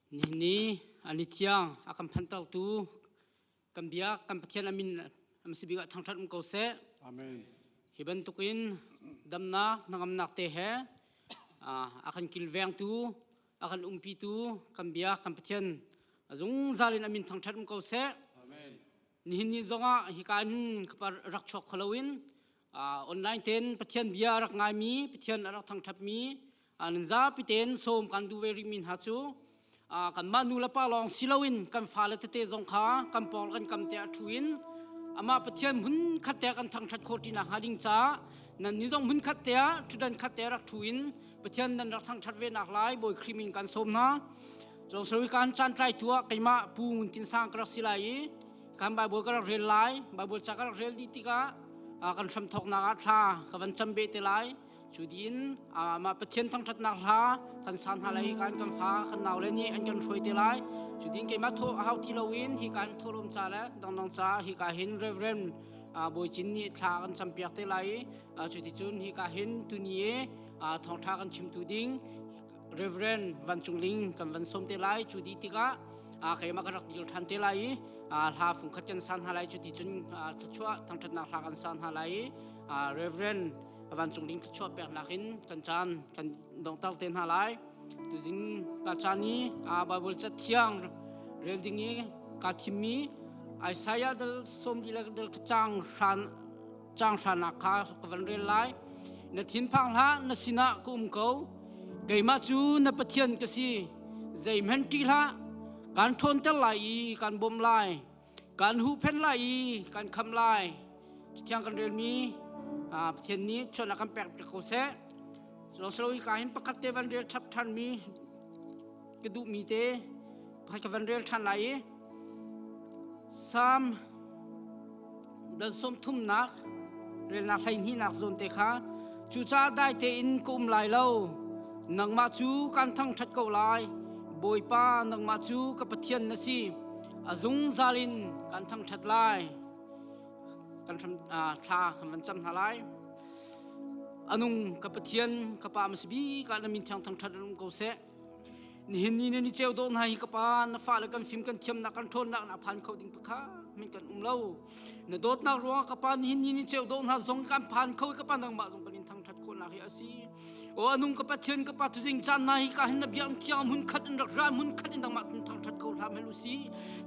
Nihin ni ani thiang a kan phantertu kan biak kan Pathian amin am si bik ah thangṭhat um ko seh. Amen. Hi bantukin damnak hnangamnak te he a kan kilvengtu a kan umpitu kan biak kan Pathian a zungzal in amin thangṭhat um ko seh. Amen. Nihin ni zongah hika in rak chuak kho loin online ten Pathian bia a rak ngaimi Pathian a rak thangṭhatmi nan zapi tein sawm kan duh ve rihmi hna cu kanmah nu le pa lawng si loin kan fale tete zong kha kan pawng kan kam te a ṭhu in amah Pathian hmun khat te kan thangṭhat khawh ṭi nakhnga ding caah nan ni zong hmun khat te ah ṭhutdan khat te rak ṭhu in Pathian nan rak thangṭhat ve nak lai Bawi Khrih min kan sawm hna. Cawng sawi kan caan tlai tu ah keimah Pu Ngun Tin Sang ka rak si lai i kan Bible ka rak rel lai. Bible ca ka rak rel dih tikah kan hramthawknak ah thla ka van cam beh te lai. Cu din mah Pathian thangṭhatnak hla kan san hna lai kan kan fa kan nau le nih an kan hruai te lai. Cu din keimah thawh a hau ti loin hi kan thawhlawm ca le dangdang ca hi ka hin Reverend Bawi Cin nih thla kan campiak te lai i cuticun hi ka hin tuni i thawngṭha kan chimtu ding Reverend Van Cung Ling kan van sawm te lai. Cu dih tikah keimah ka rak dil ṭhan te lai i hla fungkhat kan san hna lai. Cu ti cun thluachuah thangṭhatnak hla kan san hna lai i Reverend Van Cung Ling thluachuah peknak in kan caan kan donghter te hna lai. Tuzing ka caan i Bible cathiang rel ding i kaa thimmi Isaiah dal sawm li le dal caang hran caang hranak kha ka van rel lai. Na thinphang hlah, na sinah ka um ko. Keimah cu na Pathian ka si. Zeihmanh ṭih hlah. Kaan ṭhawnter lai i kaan bawmh lai. Kaan huhphenh lai i kaan khamh lai. Thiang kan relmi Pathian nih chuan a kan pek ko seh. Silo ka hin pakhat te van rel chap ṭhanmi ka duhmi te pakhat ka van rel ṭhan lai i Salm dal sawm thumnak relnak hleihnihnak zawn te kha cucaah dai tein ka um lai lo nangmah cu kan thangṭhat ko lai Bawipa nangmah cu ka Pathian na si a zungzal in kan thangṭhat lai kan hram thla kan van cam hna lai anung ka Pathian ka pa masibi ka na min thiang thangṭhat um ko seh Nihin ni na ni ceu dawh hna hi ka pa na fale kan fim kan thiamnak kan ṭhawnnak na phan kho ding pakhat min kan um lo na dawtnak ruangah ka pa nihin ni ni ceu dawh hna zong kan phan kho i ka pa nangmah zong kan in thangṭhat khawhnak hi a si o anung ka Pathian ka pa tuzing caan na hi ka hin na biak thiang hmun khat in rak ra hmun khat in nangmah tun thangṭhat kho hlah mel u si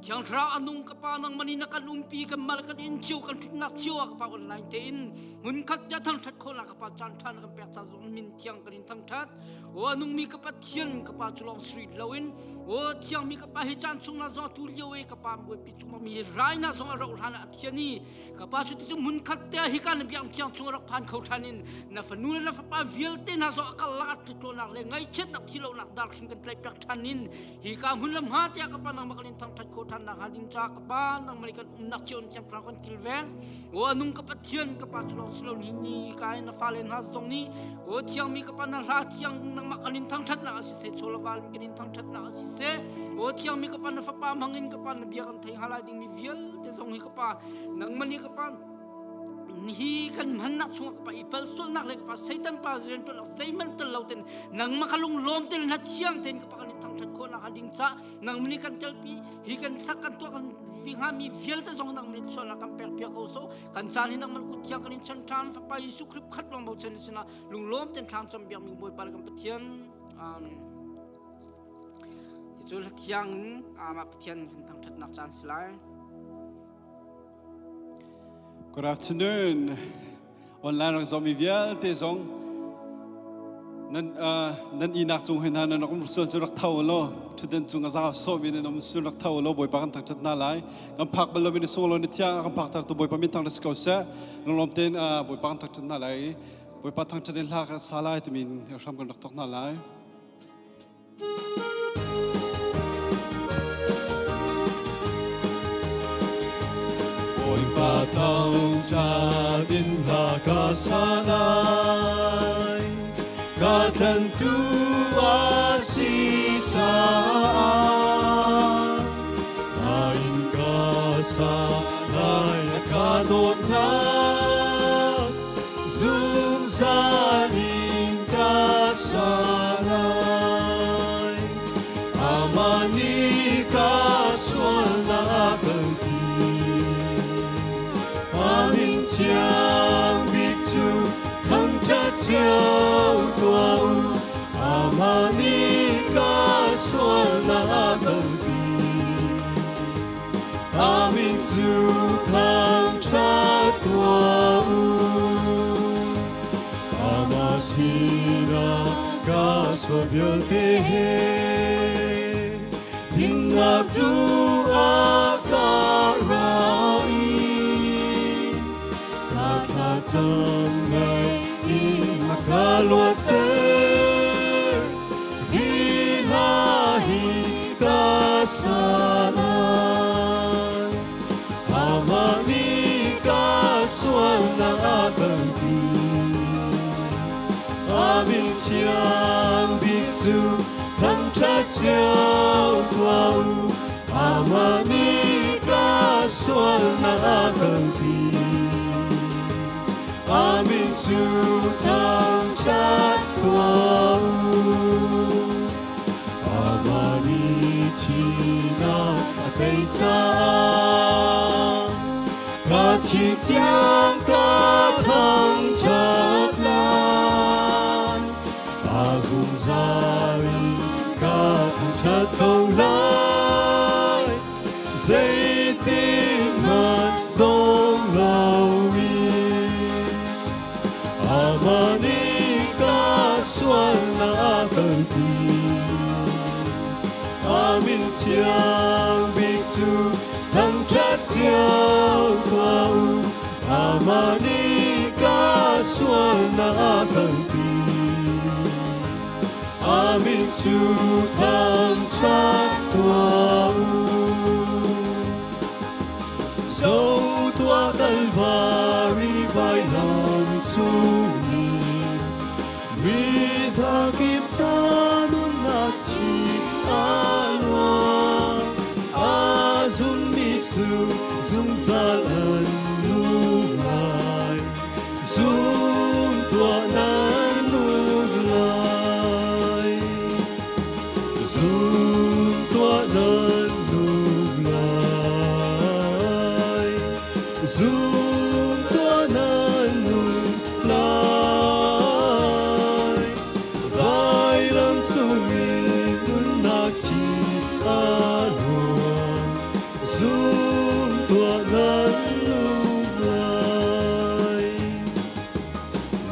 thiang thlarau anung ka pa nangmah ni na kan umpi kan mal kan in cio kan ṭhutnak cio ah ka pa online tein hmun khat tia thangṭhat khawhnak ka pa caan ṭha na kan pek ca zong min thiang kan in thangṭhat O a nungmi ka Pathian ka pa cu lawng si rih loin o thiangmi ka pa hi caan chung na zong tu lio e ka pa buaipi chung mi rai na zong a rauh hlan ah a thian i ka pa cu ti cu hmun khat te hi kan biang thiang chung rak phan kho than in na fanu le na fapa vialte na zong a kal lak a tlonak le ngaihchiatnak thilonak dar khin kan tlaih piak than in hi ka hmun lam ha tiah ka pa nangmah kan in thangthat kho than nak ha ding cha ka pa nangmah kan umnak cio in thiang thlarau kan kilveng o anung ka Pathian ka pa cu lawng si lo ni ni ka in na fale hna zong nih o thiangmi ka pa na hla thiang nangmah kan in thangthatnak a si seh chawlawal kan in thangthatnak a si seh o thiangmi ka pa na fapa hmangin ka pa na bia kan thei hnga lai dingmi vialte zong hi ka pa nangmah nih ka pa hi kan hmannak chungah ka pa i pal sualnak le ka pa Satan pa rian ṭuan zeihmanh tel lo ten nangmah kha lunglawm ten na thiang ten ka pa kan i thangṭhat khawhnak ding ca nangmah nih kan telpi hi kan sak kan tuah kan vi hnga mi vialte zong nangmah nih sualnak kan pek piak ko so kan caan hi nangmah kut thiang kan in chan ṭhan fapa Jesuh Khrist khat lawng bochan sinah lunglawm ten thlang cam biak mi Bawipa le kan Pathian amen ti cu hla thiang in amah Pathian kan thangṭhatnak caan si lai. Good afternoon. Online rak zohmi vialte zong nan nan inak cung hin hna nan rak um sual cu rak tho law thutden cung a zau sawhmi nan um sual rak tho law Bawipa kan thangṭhat hna lai. Kan phak bal lomi na sung law na thiang a kan phakter tu Bawipa min thang si ko seh. Lunglawm tein Bawipa kan thangṭhat hna lai. Bawipa thangṭhat in hla kan sa lai timi hram kan rak thawk hna lai. Bawipa thangṭhat in hla ka sa lai, ka tlantu a si caah. Nain ka sa lai a ka dawtnak, zungzal in ka sa lai. Amah nih ka sualnak kalpi. A min thiang bik cu thangṭhat cio tuah u. Amah nih ka sualnak kalpi. A min cu thangṭhat tuah u. Amah sinah ka sual vialte he dinnak tu a ka ra i ka thlacam ngai in a ka luatter. Hi hla hi ka sa lai. Amah nih ka sualnak a kalpi. A min thiang bik cu thangṭhat cio tuah u. Amah nih ka sualnak a kalpi. A min cu thangṭhat tuah u. Amah nih thihnak a tei caah ka thih tiang ka thangṭhat lai. A zungzal in ka thangṭhat ko lai. Zeitin hmanh dong loin. Amah nih ka sualnak a kalpi. A min thiang bik cu thangṭhat cio tuah u. Amah nih ka sualnak a kalpi. A min cu thangṭhat tuah u. Zo tuah Kalvari vailam cungin mi zakip ca nunnak thi a luang. A zummi cu zungzal an nung lai. Zum tuah nan nung lai. Zum tuah nan nung lai. Zum tuah nan nung lai. Vailam cungin nunnak thi a luang. Zum tuah nan nung lai.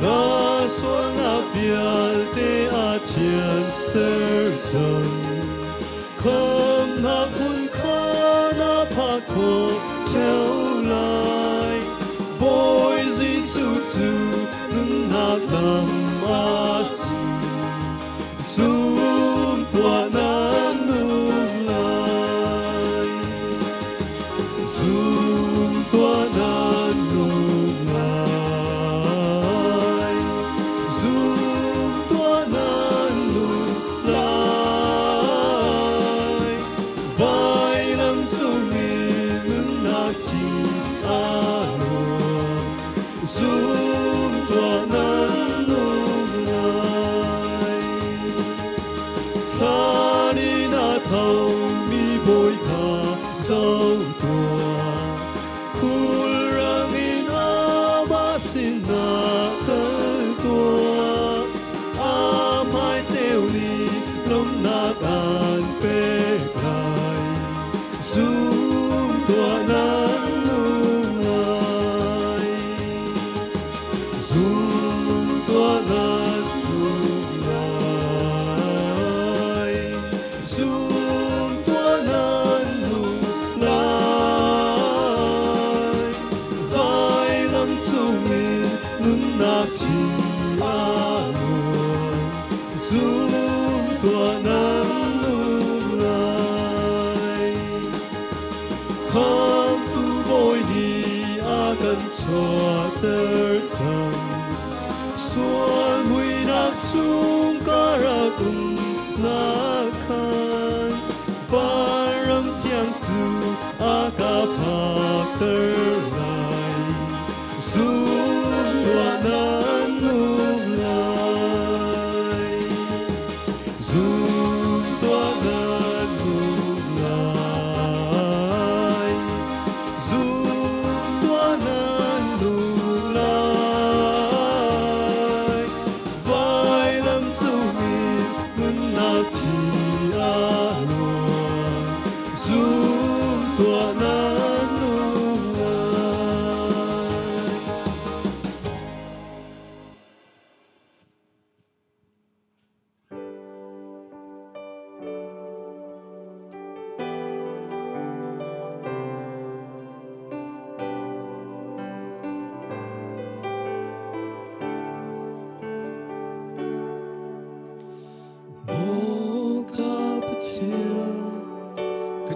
Na sualnak vialte a thianter cang. Khamhnak hmun kha na phak khawh ṭheo lai. Bawi Jesuh cu nunnak lam a si. Zum tuah nan nung lai. Zum tuah nan nung lai. Zum tuah nan nung lai. Vailam cungin nunnak thi a luang. Zum tuah nan nung lai. Thlan in a thomi Bawi kha zoh tuah. Khulrang in amah sinah kal tuah. A hmai ceu nih lawmhnak an pek lai. Zum tuah nan nung lai. Zum tuah nan nung lai. Zum tuah nan nung lai. Vailam cungin nunnak thi a luang. Zum tuah nan nung lai. Khamhtu Bawi nih a kan chuahter cang. Sual muihnak chung ka rak umnak khan vanram thiang cu a ka phakter lai. Zum tuah nan nung lai. Zum tuah nan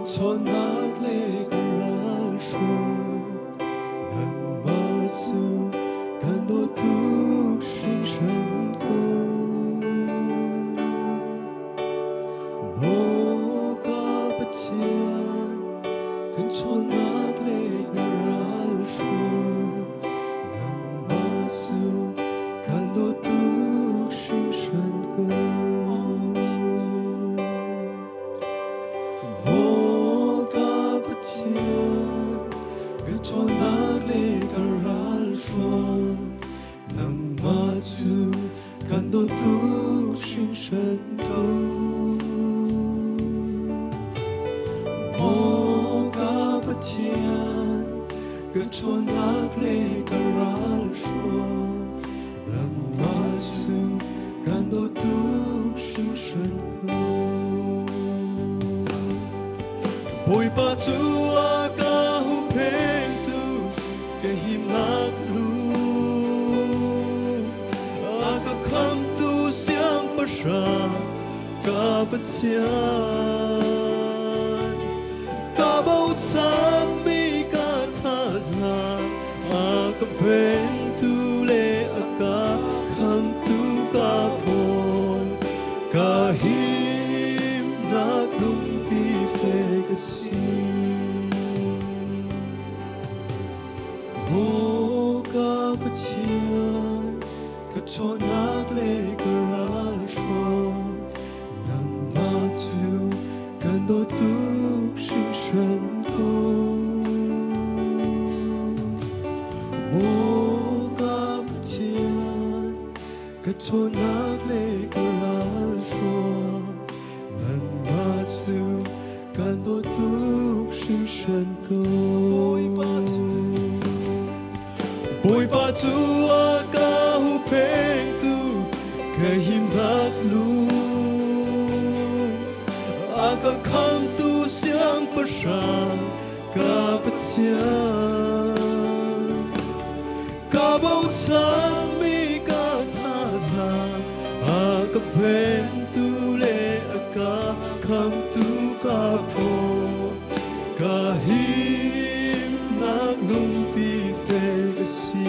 chawnnak le ka ralhru nangmah cu kan dawt tuk hringhran ko. Maw ka Pathian, kan chawnnak le ka ralhru nangmah cu kan dawt tuk hringhran ko. Maw ka Pathian, ka ṭhawnnak le ka ralhruang, nangmah cu kan dawt tuk hringhran ko. Maw ka Pathian, ka ṭhawnnak le ka ralhruang, nangmah cu kan dawt tuk hringhran ko. Bawipa cu a ka huhpengtu ka himnak lu a ka khamtu siangpahrang ka Pathian ka bochanmi ka thazaang a ka vengtu le a ka khamtu ka thawn ka himnak lungpi fek a si. Maw ka Pathian, ka ṭhawnnak le ka ralhruang, nangmah cu kan dawt tuk hringhran ko. Maw ka Pathian, ka ṭhawnnak le ka ralhruang, nangmah cu kan dawt tuk hringhran ko. Bawipa cu a ka huhpengtu ka himnak lu a ka khamtu siangpahrang ka Pathian ka bochanmi ka thazaang a ka vengtu le a ka khamtu ka phaw ka himnak lungpi fek a si.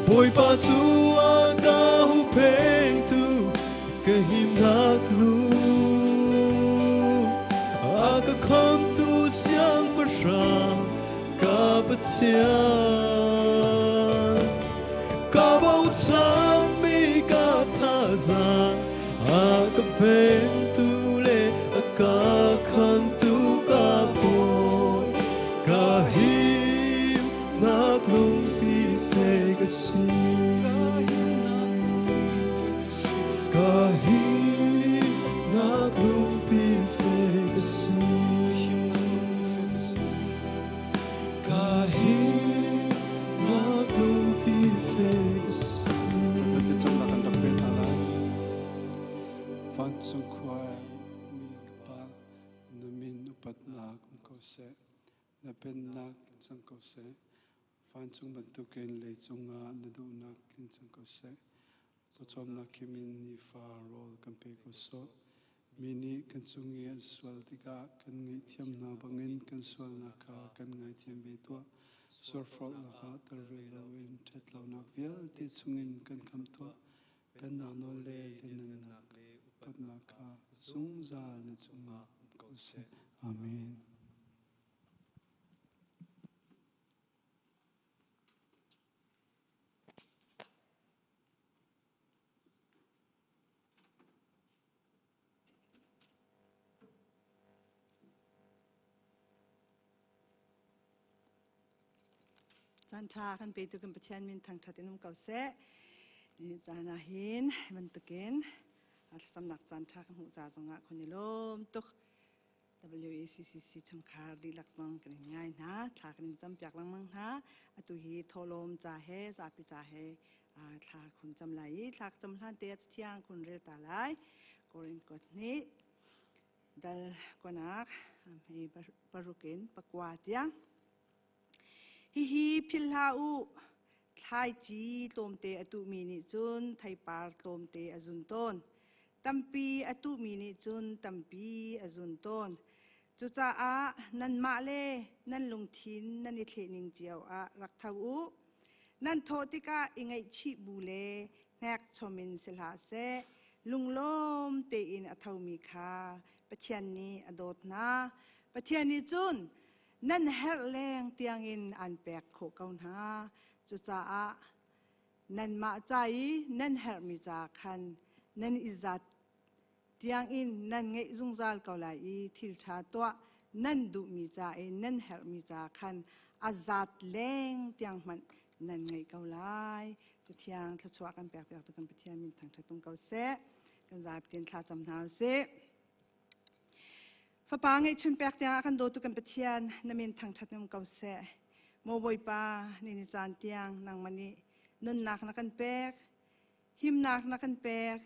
Bawipa cu a ka huhpengtu ka himnak lu a ka khamtu siangpahrang ka Pathian ka bochanmi ka thazaang a ka vengtu le a ka khamtu ka phaw ka himnak lungpi fek a si. Ka himnak lungpi fek a si. Ka himnak lungpi fek a si. Thlacamnak kan rak pe hna lai. Vancung khua mi ka Pa, na min upatnak um ko seh. Na pennak tling cang ko seh. Vancung bantukin leicung ah na duhnak tling cang ko seh. Pawcawmnak khim in nifa rawl kan pe ko sawh. Mi nih kan cung i an sual tikah kan ngaihthiam hna bangin kan sualnak kha kan ngaithiam ve tuah. Sualforhnak ah tel ve loin ṭhatlonak vialte chungin kan khamh tuah. Pennak nawl le lianngannak le upatnak kha zungzal na cungah um ko seh. Amen. Caan ṭha kan petu kan Pathian min thangṭhat in um ko seh. Ni caan ah hin bantukin thlacamnak caan ṭha kan hmuh ca zongah khon i lawm tuk. WACCC chungkhar dihlak zong kan in ngai hna. Thla kan in campiak lengmang hna. Atu hi thawhlawm ca he zapi ca he thla khun cam lai i thla cam hlan te ah cathiang khun rel ta lai. Korin kot nih dal konak hei paruk in pakua tiang. Hihi philh hlah u. Thlaici tlawmte a tuhmi nih cun theipar tlawmte a zun tawn. Tampi a tuhmi nih cun tampi a zun tawn. Cucaah nanmah le nan lungthin nan i thlehning cio ah rak tho u. Nan thawh tikah i ngaihchih bu le hnek chom in si hlah seh. Lunglawm tein a thomi kha Pathian nih a dawt hna. Pathian nih cun nan herh leng tiangin an pek khawh ko hna. Cucaah nanmah ca i nan herhmi ca khan nan i zat tiangin nan ngeih zungzal ko lai i thil ṭha tuah nan duhmi ca i nan herhmi ca khan a zat leng tiang hmanh nan ngeih ko lai. Cathiang thluachuah kan pek piak tu kan Pathian min thangṭhat tung ko seh. Kan zapi tein thla cam hna usih. Fapa ngeihchun pek tiangah kan dawtu kan Pathian na min thangṭhat um ko seh. Maw Bawipa, ni ni caan tiang nangmah nih nunnak na kan pek, himnak na kan pek,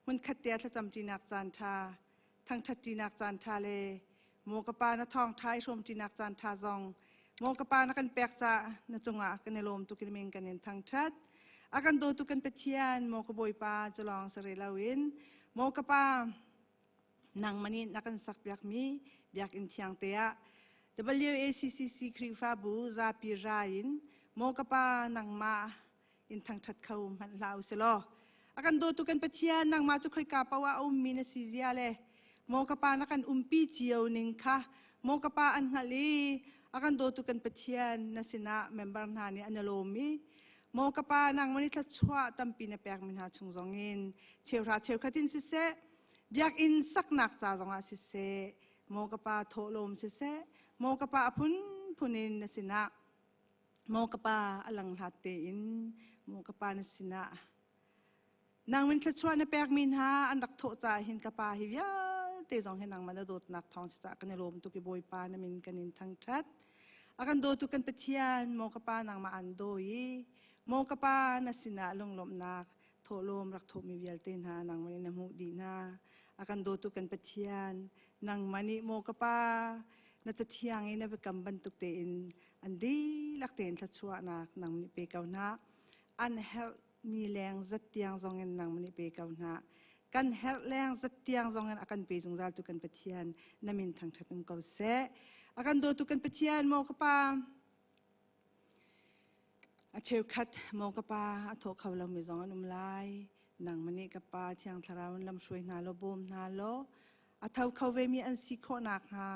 hmunkhat te thlacam ṭinak caan ṭha, thangṭhat ṭinak caan ṭha le maw ka pa na thawngṭha i hrawm ṭinak caan ṭha zong maw ka pa na kan pek caah na cungah kan i lawm tuk in min kan in thangṭhat. A kan dawtu kan Pathian maw ka Bawipa cu lawng si rih loin maw ka pa nangmah nih na kan sakpiakmi biakinn thiang te ah WACCC Khrihfabu zapi rai in maw ka pa nangmah in thangṭhat kho hmanh hlah u silaw a kan dawtu kan Pathian nangmah cu khoika paoh ah a ummi na si zia le maw ka pa na kan umpi cio ning kha maw ka pa an hngalh i a kan dawtu kan Pathian na sinah member hna nih an i lawm i maw ka pa nangmah nih thluachuah tampi na pekmi hna chung zongin cheuhra cheukhat in siseh biakinn saknak ca zongah siseh maw ka pa thawhlawm siseh maw ka pa a phunphun in na sinah maw ka pa a lang hlat tein maw ka pa na sinah nangmin thluachuah na pekmi hna an rak thawh caah hin ka pa hi vialte zong hi nangmah na dawtnak thawng si caah kan i lawm tuk i Bawipa na min kan in thangṭhat a kan dawtu kan Pathian maw ka pa nangmah an daw i maw ka pa na sinah lunglawmhnak thawhlawm rak thawhmi vialte hna nangmah nih na hmuh dih hna a kan dawtu kan Pathian nangmah nih maw ka pa na cathiang i na biakam bantuk tein an dihlak tein thluachuahnak nang nih pe ko hna an herh mi leng zat tiang zong in nang nih pe ko hna kan herh leng zat tiang zong in a kan pe zungzal tu kan Pathian na min thangṭhat um ko seh a kan dawtu kan Pathian maw ka pa A cheukhat maw ka pa a thawh kho lomi zong an um lai. Nangmah nih ka pa Thiang Thlarau in lamhruai hna law bawm hna law a tho kho vemi an si khawh nakhnga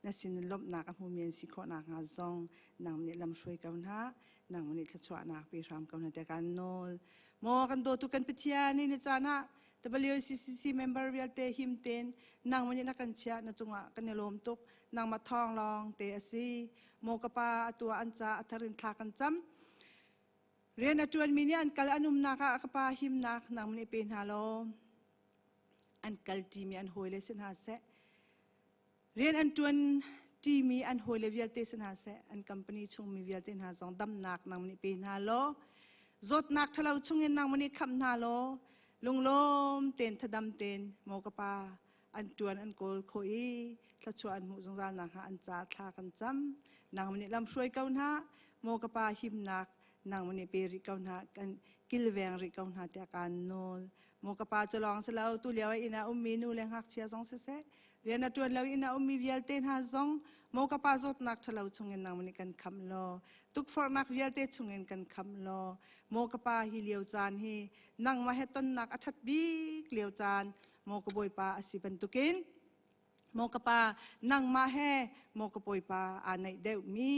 na sin in lawmhnak a hmumi an si khawh nakhnga zong nangmah nih lamhruai ko hna. Nangmah nih thluachuahnak pe hram ko hna tiah kaan nawl. Maw kan dawtu kan Pathian ni ni caan ah WCCC member vialte him tein nangmah nih na kan chiah na cungah kan i lawm tuk. Nangmah thawng lawng te a si. Maw ka pa atu ah an ca a thar in thla kan cam. Rian a ṭuanmi nih an kal an umnak ah ka pa himnak nang nih pe hna law an kal ṭimi an hawile si hna seh. Rian an ṭuan ṭimi an hawile vialte si hna seh. An company chungmi vialte hna zong damnak nang nih pe hna law zawtnak ṭhalo chungin nang nih khamh hna law lunglawm tein thadam tein maw ka pa an ṭuan an kawl khawh i thluachuah an hmuh zungzal nakhnga an ca thla kan cam nangmah nih lamhruai ko hna maw ka pa himnak nangmah nih pe rih ko hna kan kilveng rih ko hna tiah kaan nawl maw ka pa cu lawng si lo tu lio ah inn ah ummi nu le ngakchia zong siseh rian a ṭuan lo inn ah ummi vialte hna zong maw ka pa zawtnak ṭhalo chungin nangmah nih kan khamh law tukforhnak vialte chungin kan khamh law maw ka pa hi lio caan hi nangmah he tonnak a ṭhat bik lio caan maw ka bawipa a si bantukin maw ka pa nangmah he maw ka bawipa aa naih deuhmi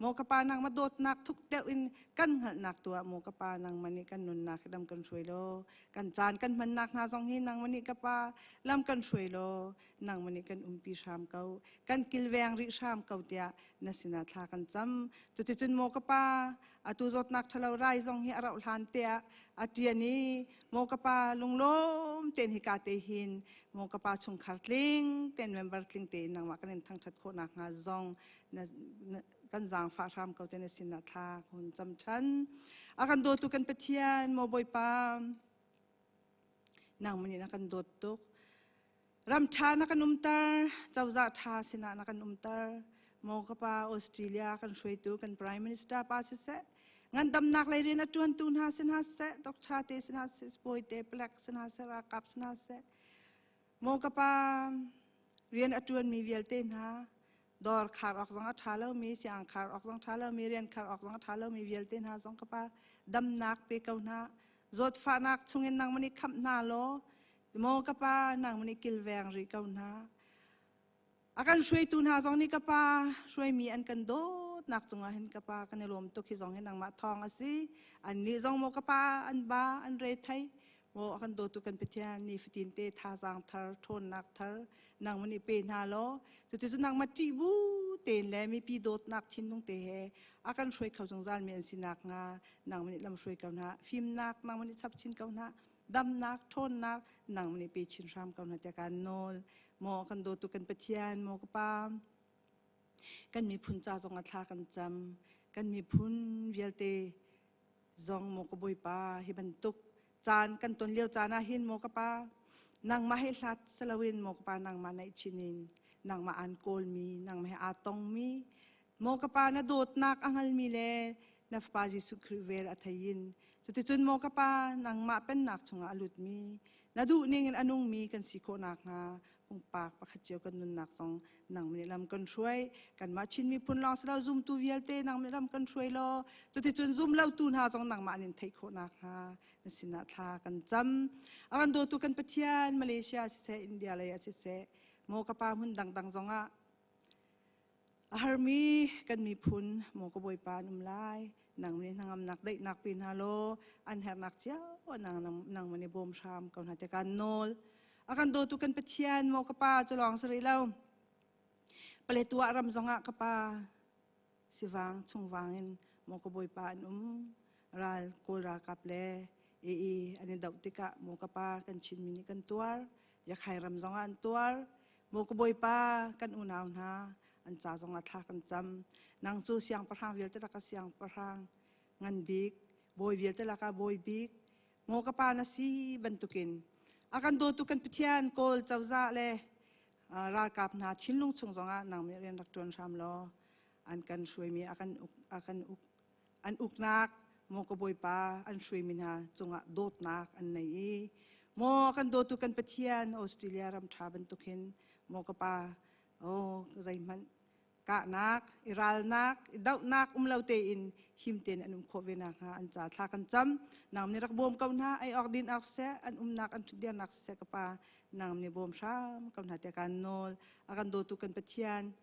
maw ka pa nangmah dawtnak thuk deuh in kan hngalhnak tu ah maw ka pa nangmah nih kan nunnak hi lam kan hruai law kan caan kan hmannak hna zong hi nangmah nih ka pa lam kan hruai law nangmah nih kan umpi hram ko kan kilveng rih hram ko tiah na sinah thla kan cam cuticun maw ka pa atu zawtnak ṭhalo rai zong hi a rauh hlan te ah a ṭian i maw ka pa lunglawm tein hika te hin maw ka pa chungkhar tling tein member tling tein nangmah kan in thangṭhat khawh nakhnga zong na, na kan zaangfah hram ko te na sinah thla hun cam ṭhan a kan dawtu kan Pathian maw Bawipa nangmah nih na kan dawt tuk Ram ṭha na kan umter, cozah ṭha sinah na kan umter. Maw ka pa Australia kan hruaitu kan Prime Minister pa siseh, ngandamnak lei rian a ṭuantu hna si hna seh, doctor te si hna seh, bawi te, palek si hna seh, ralkap si hna seh. Maw ka pa, rian a ṭuanmi vialte hna, dawr khar awk zong a ṭha lomi, siang khar awk zong ṭha lomi, rian khar awk zong a ṭha lomi vialte hna zong ka pa damnak pe ko hna. Zawtfahnak chungin nangmah nih khamh hna law, maw ka pa, nangmah nih kilveng rih ko hna. A kan hruaitu hna zong nih ka pa hruaimi an kan dawtnak cungah hin ka pa kan i lawm tuk hi zong hi nangmah thawng a si. Annih zong maw ka pa an ba an re thei maw a kan dawtu kan Pathian nifatin te thazaang thar ṭhawnnak thar nangmah nih pe hna law cuticun nangmah ṭih bu tein le mipi dawtnak thinlung te he a kan hruai kho zungzal mi an si nakhnga nangmah nih lam hruai ko hna fimnak nangmah nih chap chin ko hna damnak ṭhawnnak nangmah nih pe chin hram ko hna tiah kaan nawl. Maw kan dawtu kan Pathian, maw ka Pa, kan miphun ca zong ah thla kan cam. Kan miphun vialte zong maw ka Bawipa hi bantuk caan kan ton lio caan ah hin maw ka Pa, nangmah he hlat saloin maw ka Pa nangmah naih chin in nangmah aan kawlmi, nangmah he aa tongmi, maw ka Pa na dawtnak a hngalmi le na Fapa Jesuh Khrih vel a thei in cuticun maw ka Pa nangmah pennak chungah a lutmi na duh ning in a nungmi kan si khawh nakhnga pumpak pakhat cio kan nunnak zong nang nih lam kan hruai. Kanmah Chin miphun lawng si lo, zumtu vialte nang nih lam kan hruai law cuticun zum lotu hna zong nangmah nin theih khawh nakhnga na sinah thla kan cam. A kan dawtu kan Pathian, Malaysia siseh, India lei ah siseh, maw ka pa hmun dangdang zongah A harmi kan miphun maw ka Bawipa an um lai. Nang nih hnangamnak daihnak pe hna law an herhnak cio nang nang nih bawm hram ko hna te kan nawl. A kan dawtu kan Pathian maw ka pa cu lawng si rih lo. Paletwa ram zongah ka pa sivang chungvang in maw ka Bawipa an um. Ral Kawl ralkap le ee an i doh tikah maw ka pa kan Chinmi nih kan tuar. Yakhai ram zongah an tuar. Maw ka Bawipa, kan unau hna, an ca zongah thla kan cam. Nang cu siangpahrang vialte lakah siangpahrang ngan bik, bawi vialte lakah bawi bik, maw ka pa na si bantukin a kan dawtu kan Pathian Kawl cozah le ralkap hna thinlung chung zongah nang nih rian rak ṭuan hram law an kan hruaimi a kan uk a kan uk an uknak maw ka Bawipa an hruaimi hna cungah dawtnak an nei i maw kan dawtu kan Pathian Australia ram ṭha bantuk hin maw ka pa oh zeihmanh kahnak i ralnak i dohnak um lo tein him tein an um khawh ve nakhnga an ca thla kan cam. Nang nih rak bawm ko hna. Ei awk din awk seh, an umnak an ṭhutdirnak seh, ka pa nang nih bawm hram ko hna tiah kaan nawl. A kan dawtu kan Pathian,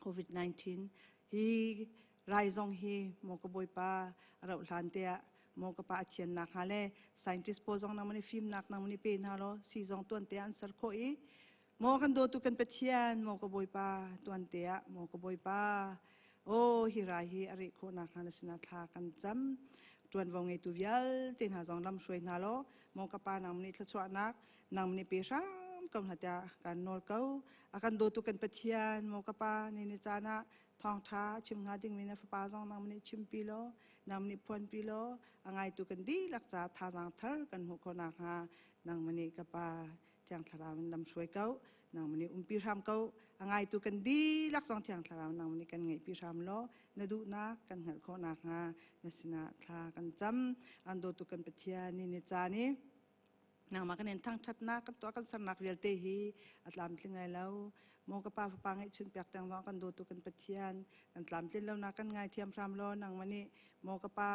COVID-19 hi rai zong hi maw ka Bawipa a rauh hlan te ah maw ka pa a thiannak hnga le scientist pawl zong nang mani fimnak nang mani pe hna law si zong tuan te an ser khawh i maw kan dawtu kan Pathian, maw ka Bawipa, tuan te ah maw ka Bawipa o hi rai hi a reh khawh nak hnga na sinah thla kan cam. Tuanvo ngeitu vialte hna zong lam hruai hna law maw ka pa nang mani thluachuahnak nang nih pe hram ko hna tiah kan nawl ko. A kan dawtu kan Pathian, maw ka pa, ni ni caan ah thawngṭha chim hnga dingmi na fapa zong nang nih chimpi law nang nih phuanpi law a ngaitu kan dihlak ca thazaang thar kan hmuh khawh nakhnga nang nih ka pa Thiang Thlarau in lam hruai ko, nang nih umpi hram ko. A ngaitu kan dihlak zong Thiang Thlarau nang nih kan ngeihpi hram law na duhnak kan hngalh khawh nakhnga na sinah thla kan cam. An dawtu kan Pathian, ni ni caan i nangmah kan in thangṭhatnak kan tuah kan sernak vialte hi a tlamtling lai lo. Maw ka pa, fapa ngeihchun piak tiang zong kan dawtu kan Pathian, kan tlamtlin lonak kan ngaithiam hram law nangmah nih maw ka pa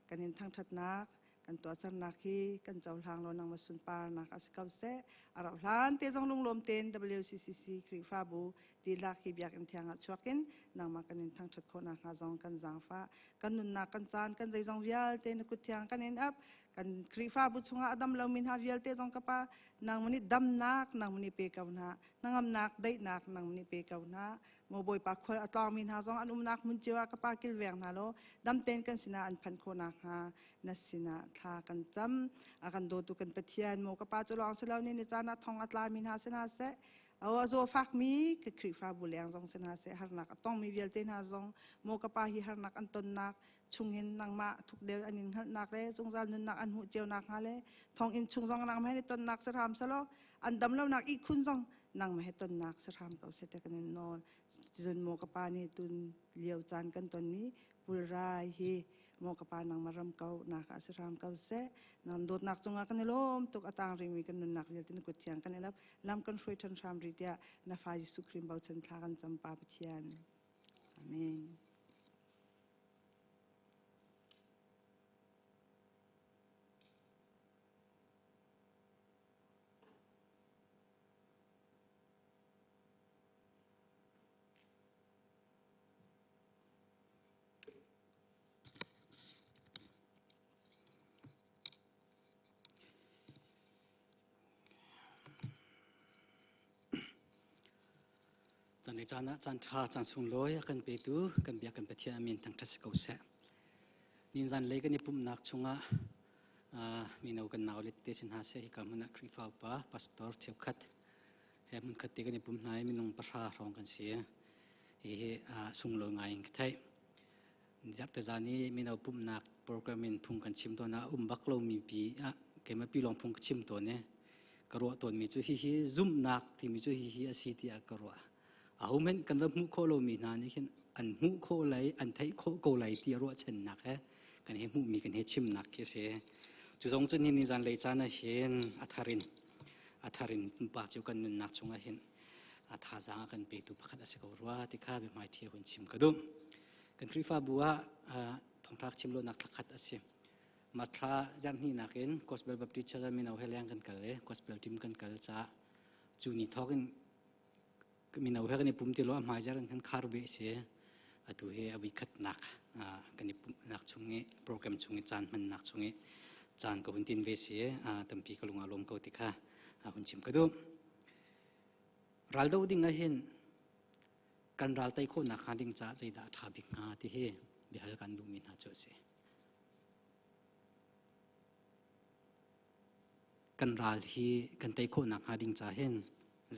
kan in thangṭhatnak kan tuahsernak hi kan cohlang law nangmah sunparnak a si ko seh. A rauh hlan te zong lunglawm tein WCCC Khrihfabu dihlak hi biakinn thiang ah chuak in nangmah kan in thangṭhat khawh nakhnga zong kan zaangfah. Kan nunnak, kan caan, kan zeizong vialte na kut thiang kan in ap. Kan Khrihfabu chungah a dam lomi hna vialte zong ka pa nangmah nih damnak nangmah nih pe ko hna, hnangamnak, daihnak nangmah nih pe ko hna. Maw Bawipa, khual a tlawngmi hna zong an umnak hmun cio ah ka pa kilveng hna law dam tein kan sinah an phanh khawh nakhnga na sinah thla kan cam. A kan dawtu kan Pathian, maw ka pa, cu lawng si lo ni ni caan ah thong a tlami hna si hna seh, a zawfakmi ka Khrihfabu leng zong si hna seh, harnak a tongmi vialte hna zong maw ka pa hi harnak an tonnak chungin nangmah thuk deuh an in hngalhnak le zungzal nunnak an hmuh cio nakhnga le thonginn chung zong nangmah he tonnak si hram selaw an dam lonak ihkhun zong nangmah he tonnak si hram ko seh te kan in nawl. Cun maw ka pa nih tun lio caan kan tonmi pulrai hi Maw ka pa nangmah ram ko nak ah si hram ko seh. Nan dawtnak cungah kan i lawm tuk a tang rimi kan nunnak vialte na kut thiang kan i lap lam kan hruai ṭhan hram ri tiah na fa Jesuh Khrih bochan thla kan cam pa Pathian. Amen. Caan le caan ah caan ṭha caan sunglawi a kan petu kan biak kan Pathian a min thangṭhat si ko seh. Ninzan lei kan i pumhnak chungah mino kan nau le te sin hna seh hika hmun ah Khrihfa upa pastor cheukhat he hmunkhat te kan i pum hna i minung pahra hrawng kan si. Hihi sunglawi ngai in ka theih. Zarhte zan i mino pumhnak program in phung kan chim tawn ah um bak lomi pi ah keimah pi lawng phung ka chim tawn i ka ruah tawnmi cu hihi zumhnak timi cu hihi a si tiah ka ruah. Ahohmanh kan va hmuh khawh lomi hna nih khin an hmuh khawh lai, an theih khawh ko lai ti ruahchannak he kan he hmuhmi kan he chimnak khi a si. Cu zong cu ni zan lei caan ah hin a thar in a thar in pumpak cio kan nunnak chungah hin a thazaang a kan petu pakhat a si ko rua ti kha biahmaiṭhi hun chim ka duh. Kan Khrihfabu ah thawngṭha chim lonak thlakhat a si. Mah thla zarhhnihnak in Gospel Baptist Church mino he leng kan kal i Gospel team kan kal caah cu ni thawk in mino he kan i pum ti lo a hmai zar in kan khar ve si. Atu hi a voikhatnak kan i pumhnak chung i program chung i caan hmannak chung i caan ka hun tin ve si. Tampi ka lung aa lawm ko ti kha hun chim ka duh. Raldo ding ah hin kan ral tei khawhnak hnga ding caah zeidah a ṭha bik hnga ti hi biahal kan duhmi hna cu a si. Kan ral hi kan tei khawhnak hnga ding caah hin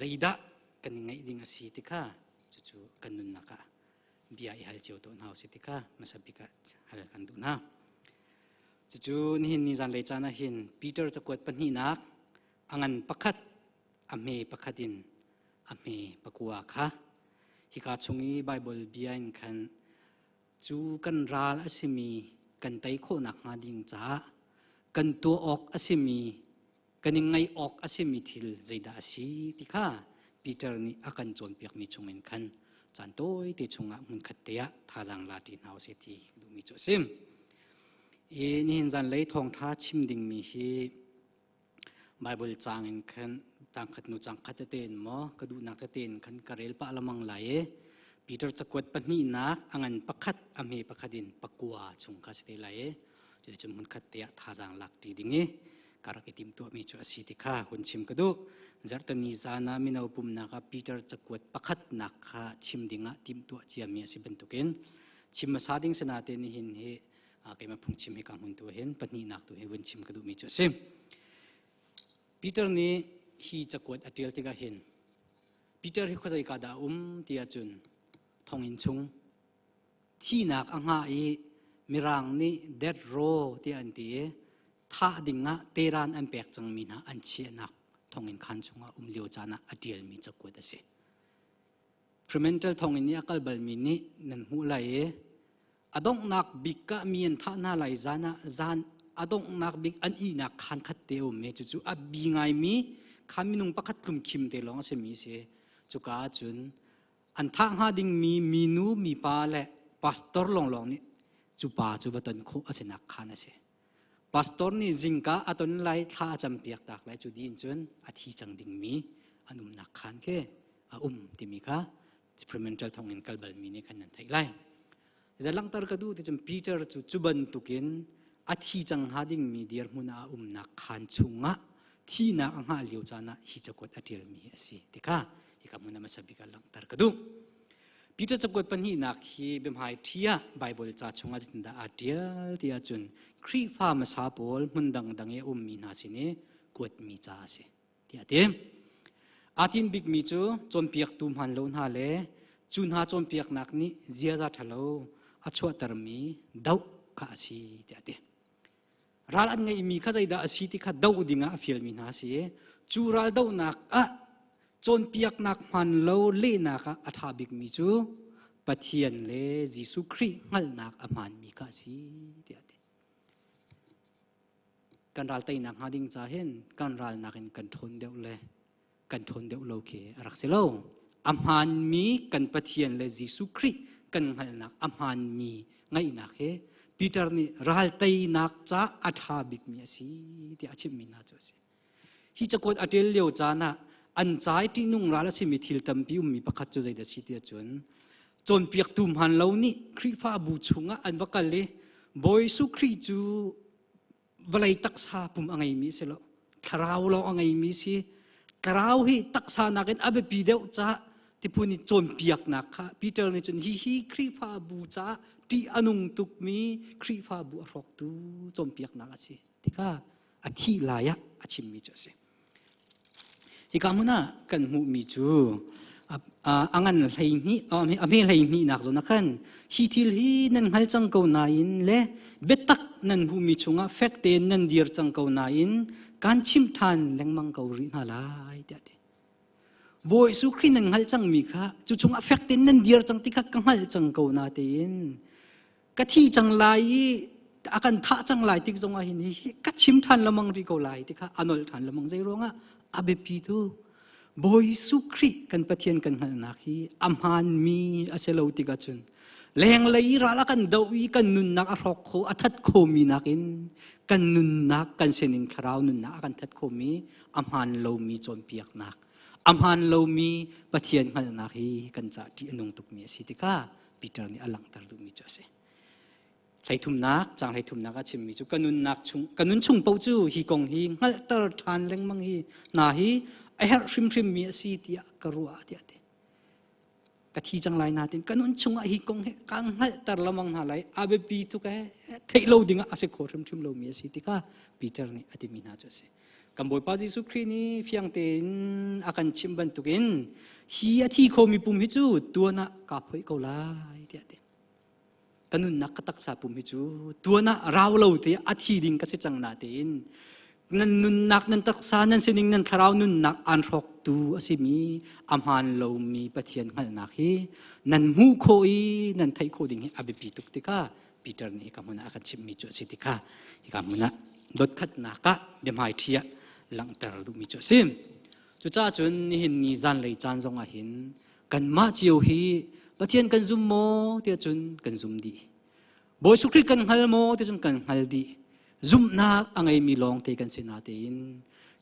zeidah kan i ngeih ding a si ti kha cucu kan nunnak ah bia i hal cio tawn hna usih ti kha hmasa bik ah hal kan duh hna. Cucu nihin ni zanlei caan ah hin Peter cakuat pahnihnak a ngan pakhat a hme pakhat in a hme pakua kha hika chung i Baibal bia in khan cu kan ral a simi kan tei khawhnak hnga ding caah kan tuah awk a simi kan i ngaih awk a simi thil zeidah a si ti kha Peter nih a kan cawnpiakmi chungin khan caan tawite chungah hmunkhat te ah thazaang la ṭi hna usih ti duhmi cu a si. I nihin zanlei thawngṭha chim dingmi hi Baibal caang in khan tangkhat hnu cangkhat tete in maw ka duhnak tete in khan ka rel pah lamang lai i Peter cakuat pahnihnak a ngan pakhat a hme pakhat in pakua chung kha si te lai i cuticun hmunkhat te ah thazaang lak ṭi ding i ka rak i timhtuahmi cu a si ti kha hun chim ka duh. Zarhteni zan ah mino pumnak ah Peter cakuat pakhatnak kha chim dingah timhtuah ciami a si bantukin chim hmasa ding sinain nihin hi keimah phungchim hi ka hmun tu hin pahnihnak tu hi vun chim ka duhmi cu a si. Peter nih hi cakuat a ṭial tikah hin Peter hi khuazei ka dah um ti ahcun thonginn chung thihnak a hngah i mirang nih death row tiah an ti i thah dingah teran an pek cangmi hna an chiahnak thonginn khaan chungah um lio caan ah a ṭialmi cakuat a si. Fremantle thonginn i a kal balmi nih nan hmuh lai i a donghnak bik ah mi an thah hna lai zan ah zan a donghnak bik an ihnak khaan khat te a um i cucu a bi ngaimi kha minung pakhat tlumkhim te lawng a simi si cuka ahcun an thah hnga dingmi minu mipa le pastor lawnglawng nih cu pa cu va ton khawh a sinak khaan a si pastor nih zingka a ton lai thla a campiak tak lai cu din cun a thi cang dingmi an umnak khaan khi a um timi kha experimental thawngin kal balmi nih khan nan theih lai. Da langhter ka duh ti cun Peter cu cu bantukin a thi cang hnga dingmi dirhmun ah a umnak khaan chungah thihnak a hngah lio caan ah hi cakuat a ṭialmi hi a si ti kha hika hmun ah hmasa bik ah langhter ka duh. Peter cakuat pahnihnak hi biahmai ṭhi ah Baibal ca chungah zeitindah aa ṭial ti ahcun Khrihfa hmasa pawl hmun dangdang i a ummi hna sin i kuatmi ca a si. tiah a ti. Aa tinh bikmi cu cawnpiaktu hmaan lo hna le cu hna cawnpiaknak nih ziaza ṭhalo a chuahtermi doh kha a si tiah a ti. Ral an ngeihmi kha zeidah a si ti kha doh dingah a fialmi hna a si i cu ral dohnak ah cawnpiaknak hmaan lo lehnak ah a ṭha bikmi cu. Pathian le Jesuh Khrih hngalhnak a hmaanmi kha a si tiah a ti. Kan ral teinak hnga ding ca hin kan ralnak in kan ṭhawn deuh le kan ṭhawn deuh lo khi a rak si lo. A hmaanmi kan Pathian le Jesuh Khrih kan hngalhnak a hmaanmi ngaihnak hi Peter nih ral teinak ca a ṭha bikmi a si tiah a chimmi hna cu a si. Hi cakuat a ṭial lio caan ah an ca i ṭihnung ral a simi thil tampi ummi pakhat cu zeidah a si ti ahcun cawnpiaktu hmaan lo nih Khrihfabu chungah an va kal i Bawi Jesuh Khrih cu vawlei taksa pum a ngeimi a si lo thlarau lawng a ngeimi si thlarau hi taksa nakin a biapi deuh caah tiphun i cawnpiaknak kha Peter nih cun hihi Khrihfabu caah ṭih a nung tukmi Khrihfabu a hrawktu cawnpiaknak a si tikah a thih lai ah a chimmi cu a si. Hika hmun ah kan hmuhmi cu a ngan 12 a hme 12 nak zawn ah khan hi thil hi nan hngal cang ko nain le biatak nan hmuhmi chungah fek tein nan dir cang ko nain kan chimh ṭhan lengmang ko rih hna lai tiah a ti. Bawi Jesuh Khrih nan hngalh cangmi kha cu chungah fek tein nan dir cang ti kha ka hngalh cang ko na tein ka thi cang lai i a kan thah cang lai tik zongah hin hi ka chim ṭhan lamang rih ko lai ti kha a nolh ṭhan lamang zei ruangah a biapi tu Bawi Jesuh Khrih kan Pathian kan hngalhnak hi a hmaanmi a si lo tikah cun lenglei i ral a kan doh i kan nunnak a hrawk kho a that khomi nakin kan nunnak kan sining thlarau nunnak a kan that khomi a hmaan lomi cawnpiaknak a hmaan lomi Pathian hngalhnak hi kan ca ṭih a nung tukmi a si tikah Peter nih a langhter duhmi cu a si. Hleithumnak, caang hleithumnak a chimmi cu ka nunnak chung ka nun chung paoh cu hi kong hi hngalhter ṭhan lengmang hi hna hi a herh hrimhrimmi a si tiah ka ruah tiah a ti. Ka thi cang lai natin ka nun chungah hi kong hi kaan hngalhter lengmang hna lai a biapi tuk ee theih lo dingah a si kho hrimhrim lomi a si tikah Peter nih a timi hna cu a si. Kan Bawipa Jesuh Khrih nih fiang tein a kan chimh bantukin hi a thi khomi pum hi cu tuan ah kaa phoih ko lai tiah a ti. Ka nunnak ka taksa pum hi cu tuan ah rau lo te a thi ding ka si cang na tein nan nunnak nan taksa nan sining nan thlarau nunnak aan hrawktu a simi a hmaan lomi Pathian hngalhnak hi nan hmuh khawh i nan theih khawh ding hi a biapi tuk tikah Peter nih hika hmun ah a kan chimhmi cu a si tikah hika hmun ah dotkhatnak ah biahmaiṭhi ah langhter duhmi cu a si. Cucaah cun nihin ni zanlei caan zong ah hin kanmah cio hi Pathian kan zum maw tiah cun kan zum dih. Bawi Jesuh Khrih kan hngal maw tiah cun kan hngal dih. Zumhnak a ngeimi lawng te kan si natein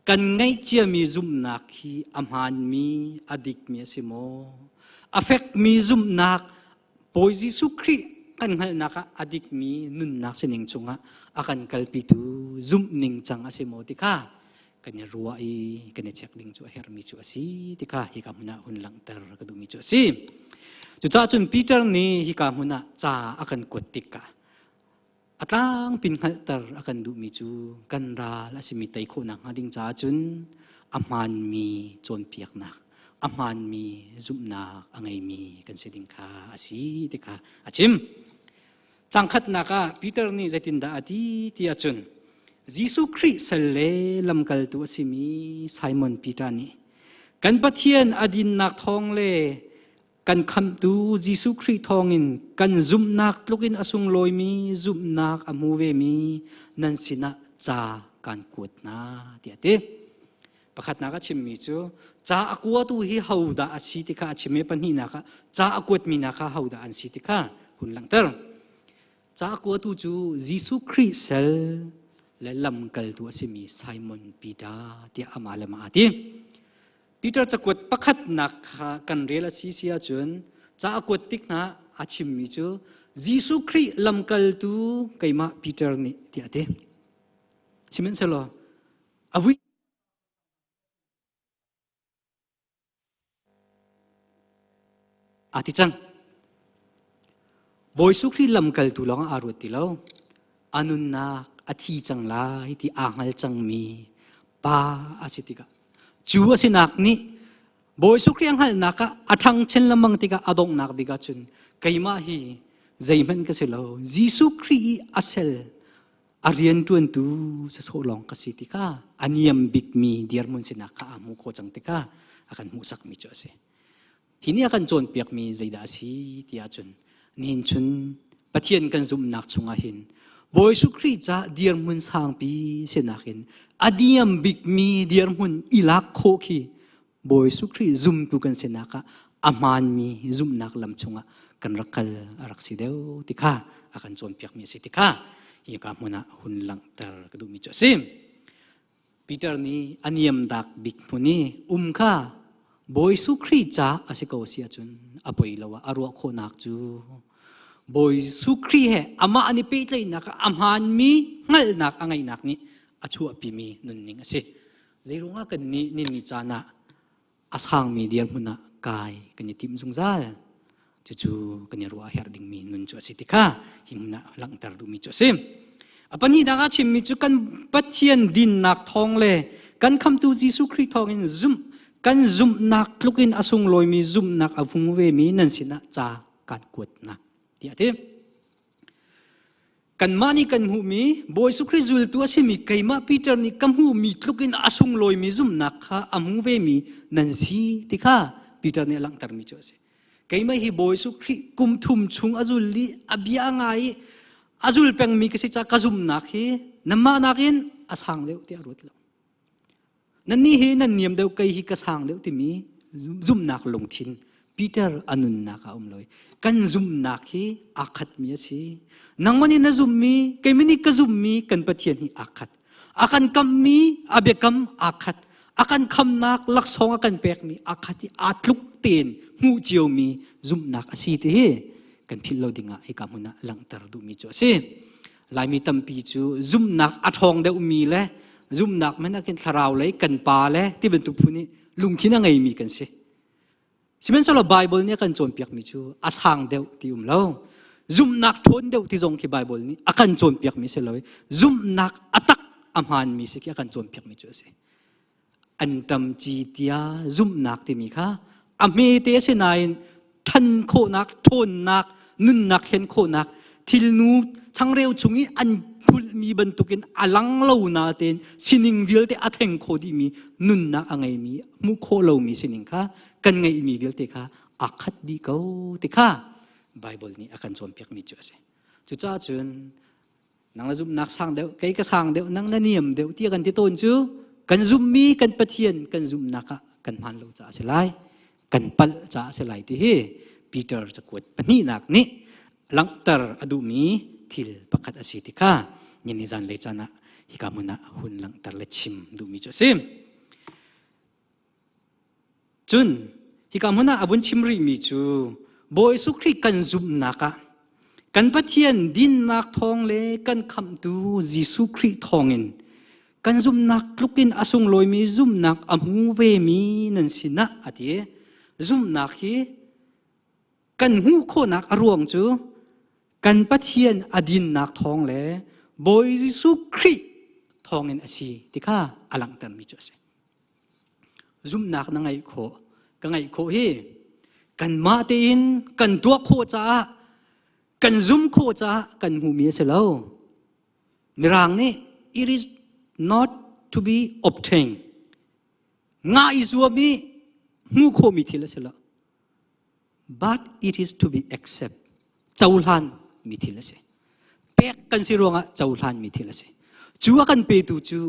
kan ngeih ciami zumhnak hi a hmaanmi a dikmi a si maw? A fekmi zumhnak Bawi Jesuh Khrih kan hngalhnak ah a dikmi nunnak sining chungah a kan kalpitu zumh ning cang a si maw ti kha kan i ruah i kan i check ding cu a herhmi cu a si ti kha hika hmun ah hun langhter ka duhmi cu a si. Cucaah cun Peter nih hika hmun ah ca a kan kuat tikah a tlangpin hngalhter a kan duhmi cu kan ral a simi tei khawhnak hnga ding caah cun a hmaanmi cawnpiaknak a hmaanmi zumhnak a ngeimi kan si ding kha a si ti kha a chim. Cangkhatnak ah Peter nih zeitindah a ti ti ahcun Jesuh Khrih sal le lamkaltu a simi Simon Peter nih kan Pathian a dinnak thawng le kan khamhtu Jesuh Khrih thawngin kan zumhnak tlukin a sunglawimi zumhnak a hmu vemi nan sinah ca kan kuat hna tiah a ti. Pakhatnak a chimmi cu ca a kuatu hi hodah a si ti kha a chim i pahnihnak ah ca a kuatmi hna kha hodah an si ti kha hun langhter. Ca a kuatu cu Jesuh Khrih sal le lamkaltu a simi Simon Peter tiah amah le mah aa ti. Peter cakuat pakhatnak kha kan rel a si si ahcun ca a kuat tik hna a chimmi cu Jesuh Khrih lamkaltu keimah Peter nih tiah a ti. Sihmanhsehlaw a vui a ti cang. Bawi Jesuh Khrih lamkaltu lawng aa ruat ti lo. A nunnak a thi cang lai ti aa hngal cangmi pa a si tikah cu a sinak nih Bawi Jesuh Khrih a hngalhnak ah a ṭhang chin lengmang tikah a donghnak bik ah cun keimah hi zeihmanh ka si lo Jesuh Khrih i a sel a rianṭuantu sawsawh lawng ka si tikah a niam bikmi dirhmun sinak kha aa hmuh khawh cang tikah a kan hmuhsakmi cu a si. Hi nih a kan cawnpiakmi zeidah a si ti ahcun nihin chun Pathian kan zumhnak chungah hin Bawi Jesuh Khrih ca dirhmun sangpi sinak in a diam bikmi dirhmun i lak khawh khi Bawi Jesuh Khrih zumtu kan sinak ah a hmaanmi zumhnak lam chungah kan rak kal a rak si deuh ti kha a kan cawnpiakmi a si ti kha hika hmun ah hun langhter ka duhmi cu a si. Peter nih a niamdak bik hmun i um kha Bawi Jesuh Khrih ca a si ko si ahcun a poi lo ah a ruah khawhnak cu Bawi Jesuh Khrih he amah an i pehtlaihnak ah a hmaanmi hngalhnak a ngeihnak nih a chuahpimi nunning a si. Zeiruangah kan nih ninni caan ah a sangmi dirhmun ah kai kan i tim zungzal? Cucu kan i ruah a herh dingmi nun cu a si ti kha hi hmun ah langhter duhmi cu a si. A pahnihnak ah chimmi cu kan Pathian dinnak thawng le kan khamtu Jesuh Khrih thawngin zumh kan zumhnak tluk in a sunglawimi zumhnak a vung vemi nan sinah ca kan kuat hna tiah a ti. Kanmah nih kan hmuhmi Bawi Jesuh Khrih zultu a simi keimah Peter nih ka hmuhmi tluk in a sunglawimi zumhnak kha a hmu vemi nan si ti kha Peter nih a langhtermi cu a si. Keimah hi Bawi Jesuh Khrih kum thum chung a zul i a bia a ngai i a zul pengmi ka si caah ka zumhnak hi nanmah nakin a sang deuh tiah a ruat lo. Nannih hi nan niam deuh kei hi ka sang deuh timi zumhnak lungthin Peter a nunnak ah um lo kan zumhnak hi aa khatmi a si. Nangmah nih na zumhmi keimah nih ka zumhmi kan Pathian hi aa khat. A kan kamhmi a biakam aa khat. A kan khamnak laksawng a kan pekmi aa khat i aa tluk tein hmuh ciomi zumhnak a si ti hi kan philh lo dingah hika hmun ah langhter duhmi cu a si. Laimi tampi cu zumhnak a ṭhawng deuhmi le zumhnak hmanh ah khin thlarau lei kan pa le ti bantuk phun i lungthin a ngeimi kan si. Sihmanhsehlaw Bible nih a kan cawnpiakmi cu a sang deuh ti um lo. Zumhnak ṭhawn deuh ti zong khi Bible nih a kan cawnpiakmi si lo i zumhnak a tak a hmaanmi si khi a kan cawnpiakmi cu a si. Anṭam ci tia zumhnak timi kha a hmete a si nain ṭhan khawhnak, ṭhawnnak, nunnak thlen khawhnak, thilnu changreu chung i an phulhmi bantukin a lang lo natein sining vialte a thleng kho dihmi nunnak a ngeimi, hmuh khawh lomi sining kha kan ngeihmi vialte kha aa khat dih ko ti kha Baibal nih a kan cawnpiakmi cu a si. Cucaah cun nang na zumhnak sang deuh kei ka sang deuh nang na niam deuh tiah kan ti tawn cu kan zumhmi kan Pathian kan zumhnak ah kan hmaan lo caah a si lai kan palh caah a si lai ti hi Peter cakuat pahnihnak nih langhter a duhmi thil pakhat a si ti kha ni zan lei caan ah hika hmun ah hun langhter le chim duhmi cu a si. Cun hika hmun ah a vun chim rihmi cu Bawi Jesuh Khrih kan zumhnak ah kan Pathian dinnak thawng le kan khamhtu Jesuh Khrih thawngin kan zumhnak tlukin a sunglawimi zumhnak a hmu vemi nan sinah a ti. Zumhnak hi kan hmuh khawhnak a ruang cu kan Pathian a dinnak thawng le Bawi Jesuh Khrih thawngin a si ti kha a langhtermi cu a si. Zumhnak na ngeih khawh. Ka ngeih khawh hi kanmah tein kan tuah khawh caah kan zum khawh caah kan hmuhmi a si lo. Mirang nih it is not to be obtained. Ngah i zuam i hmuh khawhmi thil a si lo. But it is to be accept. Cohlan mi thil a si. Pek kan si ruangah cohlan mi thil a si. Cu a kan petu cu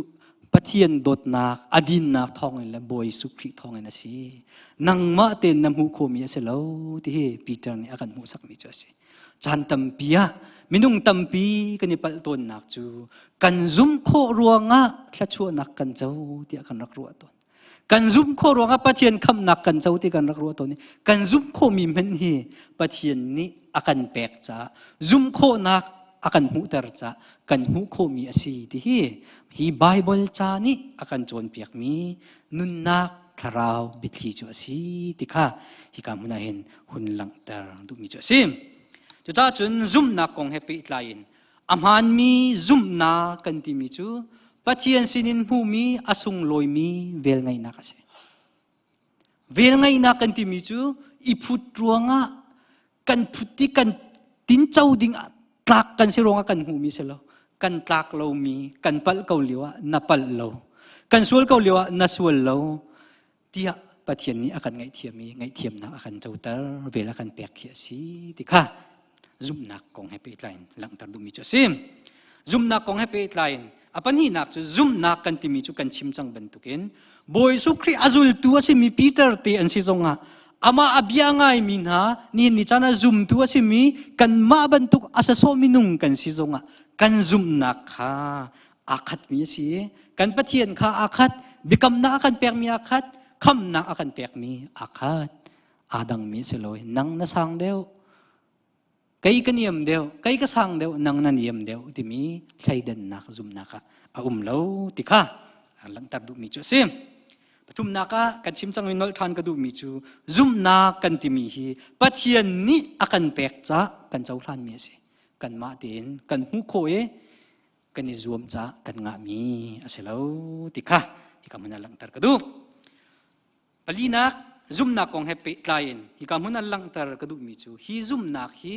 Pathian dawtnak, a dinnak thawngin le Bawi Jesuh Khrih thawngin a si. Nangmah tein na hmuh khawhmi a si lo ti hi Peter nih a kan hmuhsakmi cu a si. Caan tampi ah minung tampi kan i palh tawnnak cu kan zumh khawh ruangah thluachuahnak kan co tiah kan rak ruah tawn. Kan zumh khawh ruangah Pathian khamhnak kan co ti kan rak ruah tawn i kan zumh khawhmi hmanh hi Pathian nih a kan pek caah zumh khawhnak a kan hmuhter caah kan hmuh khawhmi a si ti hi hi Baibal ca nih a kan cawnpiakmi nunnak thlarau biathli cu a si ti kha hika hmun ah hin hun langhter duhmi cu a si. Cucaah cun zumhnak kong he pehtlai in A hmaanmi zumhnak kan timi cu Pathian sinin hmuhmi a sunglawimi velngeihnak a si. Velngeihnak kan timi cu i phut ruangah kan phut i kan tinco ding tlak kan si ruangah kan hmuhmi si lo. Kan tlak lomi, kan palh ko lio ah na palh lo. Kan sual ko lio ah na sual lo tiah. Pathian nih a kan ngaihthiam i ngaihthiamnak a kan coter, vel a kan pek khi a si ti kha zumhnak kong he pehtlai in langhter duhmi cu a si. Zumhnak kong he pehtlai in a pahnihnak cu zumhnak kan timi cu kan chim cang bantukin Bawi Jesuh Khrih a zultu a simi Peter te an si zongah amah a bia ngaimi hna nihin ni caan ah zumtu a simi kanmah bantuk a sasawh minung kan si zongah kan zumhnak kha aa khatmi a si. Kan Pathian kha aa khat, biakamnak a kan pekmi aa khat, khamhnak a kan pekmi aa khat. Aa dangmi a si lo. Nang na sang deuh, kei ka niam deuh, kei ka sang deuh, nang na niam deuh timi thleidannak zumhnak ah a um lo ti kha langhter duhmi cu a si. Pathumnak ah kan chim cangmi nolh ṭhan ka duhmi cu zumhnak kan timi hi Pathian nih a kan pek ca kan cohlanmi a si. Kanmah tein kan hmuh khawh i kan i zuam caah kan ngahmi a si lo ti kha hika hmun ah langhter ka duh. Palinak zumhnak kong he pehtlai in hika hmun ah langhter ka duhmi cu hi zumhnak hi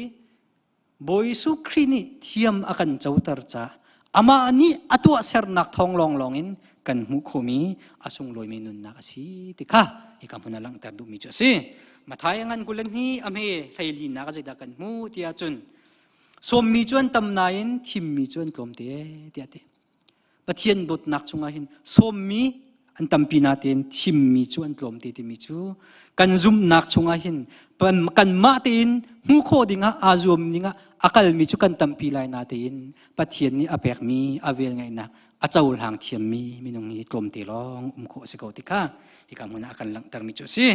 Bawi Jesuh Khrih nih thiam a kan coter caah amah nih a tuahsernak thawng lawnglawng in kan hmuh khawhmi a sunglawimi nunnak a si ti kha hika hmun ah langhter duhmi cu a si. Mathai ngan kulen hi a hme hleilinak a zeidah kan hmuh tiah cun Sawmmi cu an tam nain thimmi cu an tlawm te tiah a ti. Pathian dawtnak chungah hin sawmmi an tampi natein thimmi cu an tlawm te timi cu kan zumhnak chungah hin kanmah tein hmuh khawh dingah aa zuam dingah a kalmi cu kan tampi lai natein Pathian nih a pekmi a velngeihnak a cohlang thiammi minung hi tlawmte lawng um khawh a si ko ti kha hika hmun ah a kan langhtermi cu a si.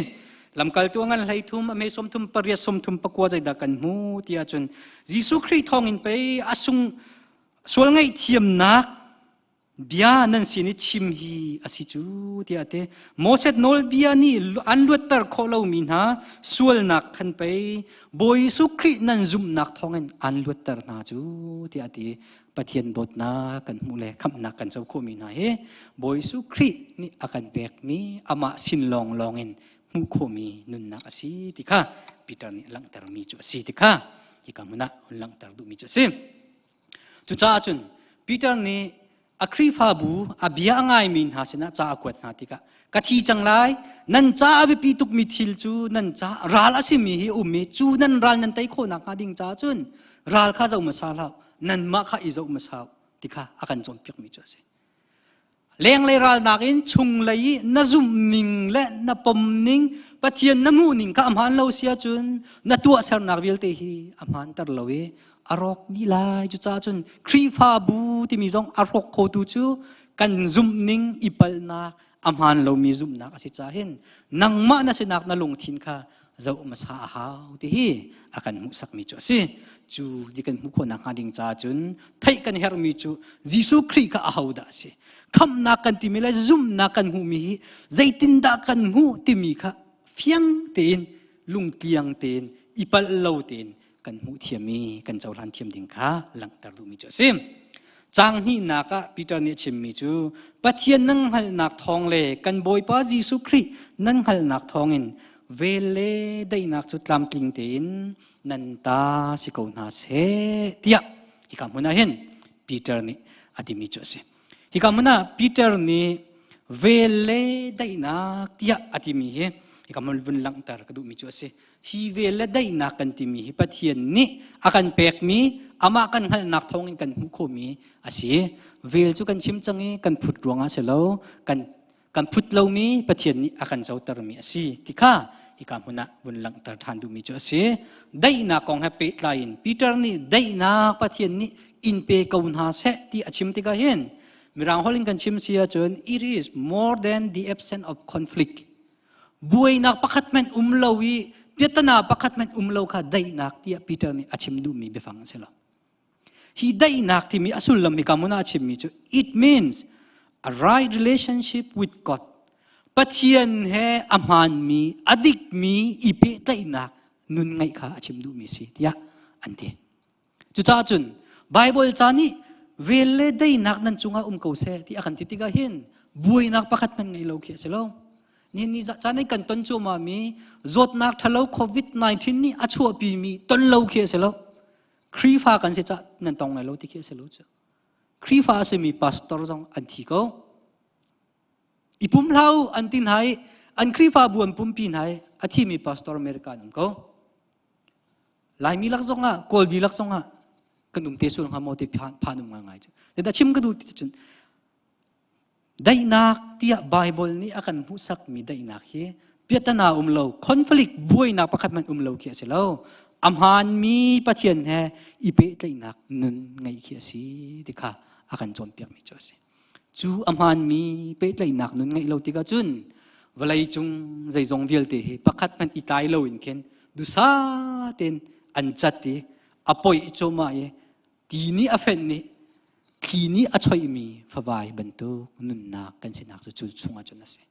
Lamkaltu ngan hlei thum a me 30 pariat 34 zeidah kan hmu ti ahcun Jesuh Khrih thawngin pei a sung sual ngaihthiamnak bia nan sin i chim hi a si cu tiah a ti. Moses nawlbia nih an luatter khawh lomi hna sualnak khan pei Bawi Jesuh Khrih nan zumhnak thawngin an luatter hna cu tiah a ti. Pathian dawtnak kan hmuh le khamhnak kan co khawhmi hna hi Bawi Jesuh Khrih nih a kan pekmi amah sin lawnglawng in hmuh khawhmi nunnak a si ti kha Peter nih langhtermi cu a si ti kha hika hmun ah hun langhter duhmi cu a si. Cucaah cun Peter nih a Khrihfabu a bia a ngaimi hna sinah ca a kuat hna tikah ka thi cang lai nan ca a biapi tukmi thil cu nan ca ral a simi hi um i cu nan ral nan tei khawh nakhnga ding caah cun ral kha zoh hmasa hlah nanmah kha i zoh hmasa ti kha a kan cawnpiakmi cu a si. Lenglei ralnak in chunglei i na zumhning le na pomning Pathian na hmuhning kha a hmaan lo si ahcun na tuahsernak vialte hi a hmaanter lo i a rawk dih lai. Cucaah cun Khrihfabu timi zong a rawk khotu cu kan zumhning i palhnak a hmaan lomi zumhnak a si caah hin nangmah na sinak na lungthin kha zoh hmasa a hau ti hi a kan hmuhsakmi cu a si. Cu ti kan hmuh khawh nakhnga ding caah cun theih kan herhmi cu Jesuh Khrih kha ahodah a si. Khamhnak kan timi le zumhnak kan hmuhmi hi zeitindah kan hmuh timi kha fiang tein lungtliang tein i palh lo tein kan hmuh thiam i kan cohlan thiam ding kha langhter duhmi cu a si. Caang hnihnak ah Peter nih a chimmi cu Pathian nan hngalhnak thawng le kan Bawipa Jesuh Khrih nan hngalhnak thawngin vel le daihnak cu tlamtling tein nan ta si ko hna seh tiah hika hmun ah hin Peter nih a timi cu a si. Hika hmun ah Peter nih vel le daihnak tiah a timi hi hika hmun vun langhter ka duhmi cu a si. Hi vel le daihnak kan timi hi Pathian nih a kan pekmi amah kan hngalhnak thawngin kan hmuh khawhmi a si. Vel cu kan chim cang i kan phut ruangah si lo, kan kan phut lomi Pathian nih a kan cotermi a si ti kha hika hmun ah vun langhter ṭhan duhmi cu a si. Daihnak kong he pehtlai in Peter nih daihnak Pathian nih in pe ko hna seh ti a chim tikah hin Mirang holh in kan chim si ahcun it is more than the absence of conflict. Buainak pakhat hmanh um lo i piatana pakhat hmanh um lo kha daihnak tiah Peter nih a chim duhmi biafang a si lo. Hi daihnak timi a sullam hi ka mun ah a chimmi cu it means a right relationship with God. Pathian he a hmaanmi, a dikmi i pehtlaihnak nun ngeih kha a chim duhmi si tiah an ti. Cucaah cun Bible ca nih vel le daihnak nan cungah um ko seh ti a kan ti tikah hin buainak pakhat hmanh ngei lo khi a si lo. Nihin ni caan kan ton cuahmah mi zawtnak ṭhalo COVID-19 nih a chuahpimi ton lo khi a si lo. Khrihfa kan si cah nan tong lai lo ti khi a si lo cu. Khrihfa a simi pastor zong an thi ko. I pum hlah u an ti hna i An Khrihfabu an pumpi hna i a thimi pastor America an um ko. Laimi lak zong ah, Kawlmi lak zong ah kan um te sul hnga maw ti phan um ngai cu. Dah chim ka duh ti cun daihnak tiah Bible nih a kan hmuhsakmi daihnak hi piatana um lo, conflict buainak pakhat hmanh um lo khi a si lo. A hmaanmi Pathian he i pehtlaihnak nun ngeih khi a si ti kha a kan cawnpiakmi cu a si. Cu a hmaanmi pehtlaihnak nun ngeih lo tikah cun vawlei cung zeizong vialte hi pakhat hmanh i tlai loin khin dusa tein an cat i a poih cuahmah i ti nih a fenh i thli nih a choihmi favai bantuk nunnak kan sinak cu cu chungah cun a si.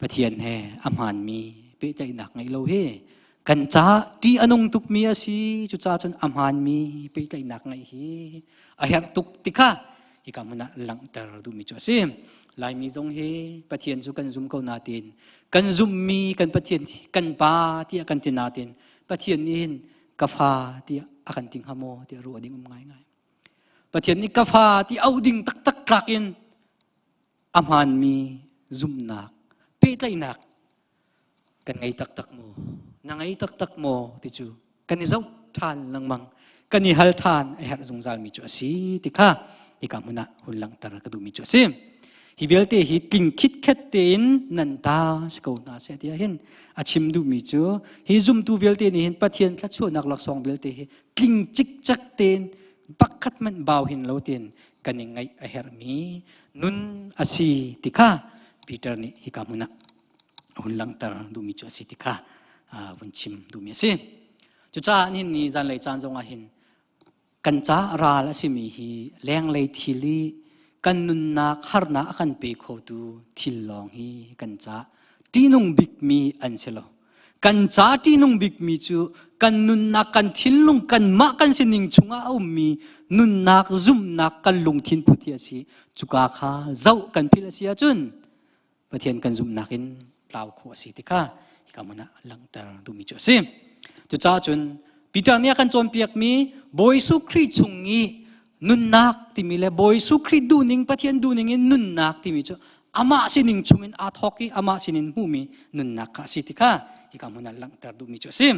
Pathian he a hmaanmi pehtlaihnak ngeih lo hi kan ca ṭih a nung tukmi a si. Cucaah cun a hmaanmi pehtlaihnak ngeih hi a herh tuk ti kha hika hmun ah langhter duhmi cu a si. Laimi zong hi Pathian cu kan zum ko nain kan zumhmi kan Pathian kan Pa tiah kan ti nain Pathian nih hin ka fa tiah a kan ti hnga maw tiah ruah ding um ngaingai. Pathian nih ka fa ti auh ding taktak tlak in a hmaanmi zumhnak pehtlaihnak kan ngei taktak maw na ngei taktak maw ti cu kan i zoh ṭhan lengmang kan i hal ṭhan a herh zungzalmi cu a si ti kha hika hmun ah hun langhter ka duhmi cu a si hi vialte hi tling khitkhet tein nan ta si ko hna seh tiah hin a chim duhmi cu hi zumtu vialte nih hin Pathian thluachuahnak laksawng vialte hi tling cikcek tein pakhat hmanh bau hin lo tein kan i ngaih a herhmi nun a si ti kha Peter nih hika hmun ah a hun langhter duhmi cu a si ti kha vun chim duhmi a si. Cucaah nihin ni zanlei caan zongah hin kan ca ral a simi hi lenglei thil i kan nunnak harnak a kan pe khotu thil lawng hi kan ca ṭihnung bikmi an si lo. Kan ca ṭihnung bikmi cu kan nunnak, kan thinlung, kanmah kan sining chungah a ummi nunnak, zumhnak, kan lungthin put hi a si. Cuka kha zoh kan philh a si ahcun Pathian kan zumhnak in tlau khawh a si ti kha hika hmun ah langhter duhmi cu a si. Cucaah cun Peter nih a kan cawnpiakmi Bawi Jesuh Khrih chung i nunnak timi le Bawi Jesuh Khrih duhning Pathian duhning in nunnak timi cu amah sining chungin aa thawk i amah sinin hmuhmi nunnak kha a si ti kha hika hmun ah langhter duhmi cu a si.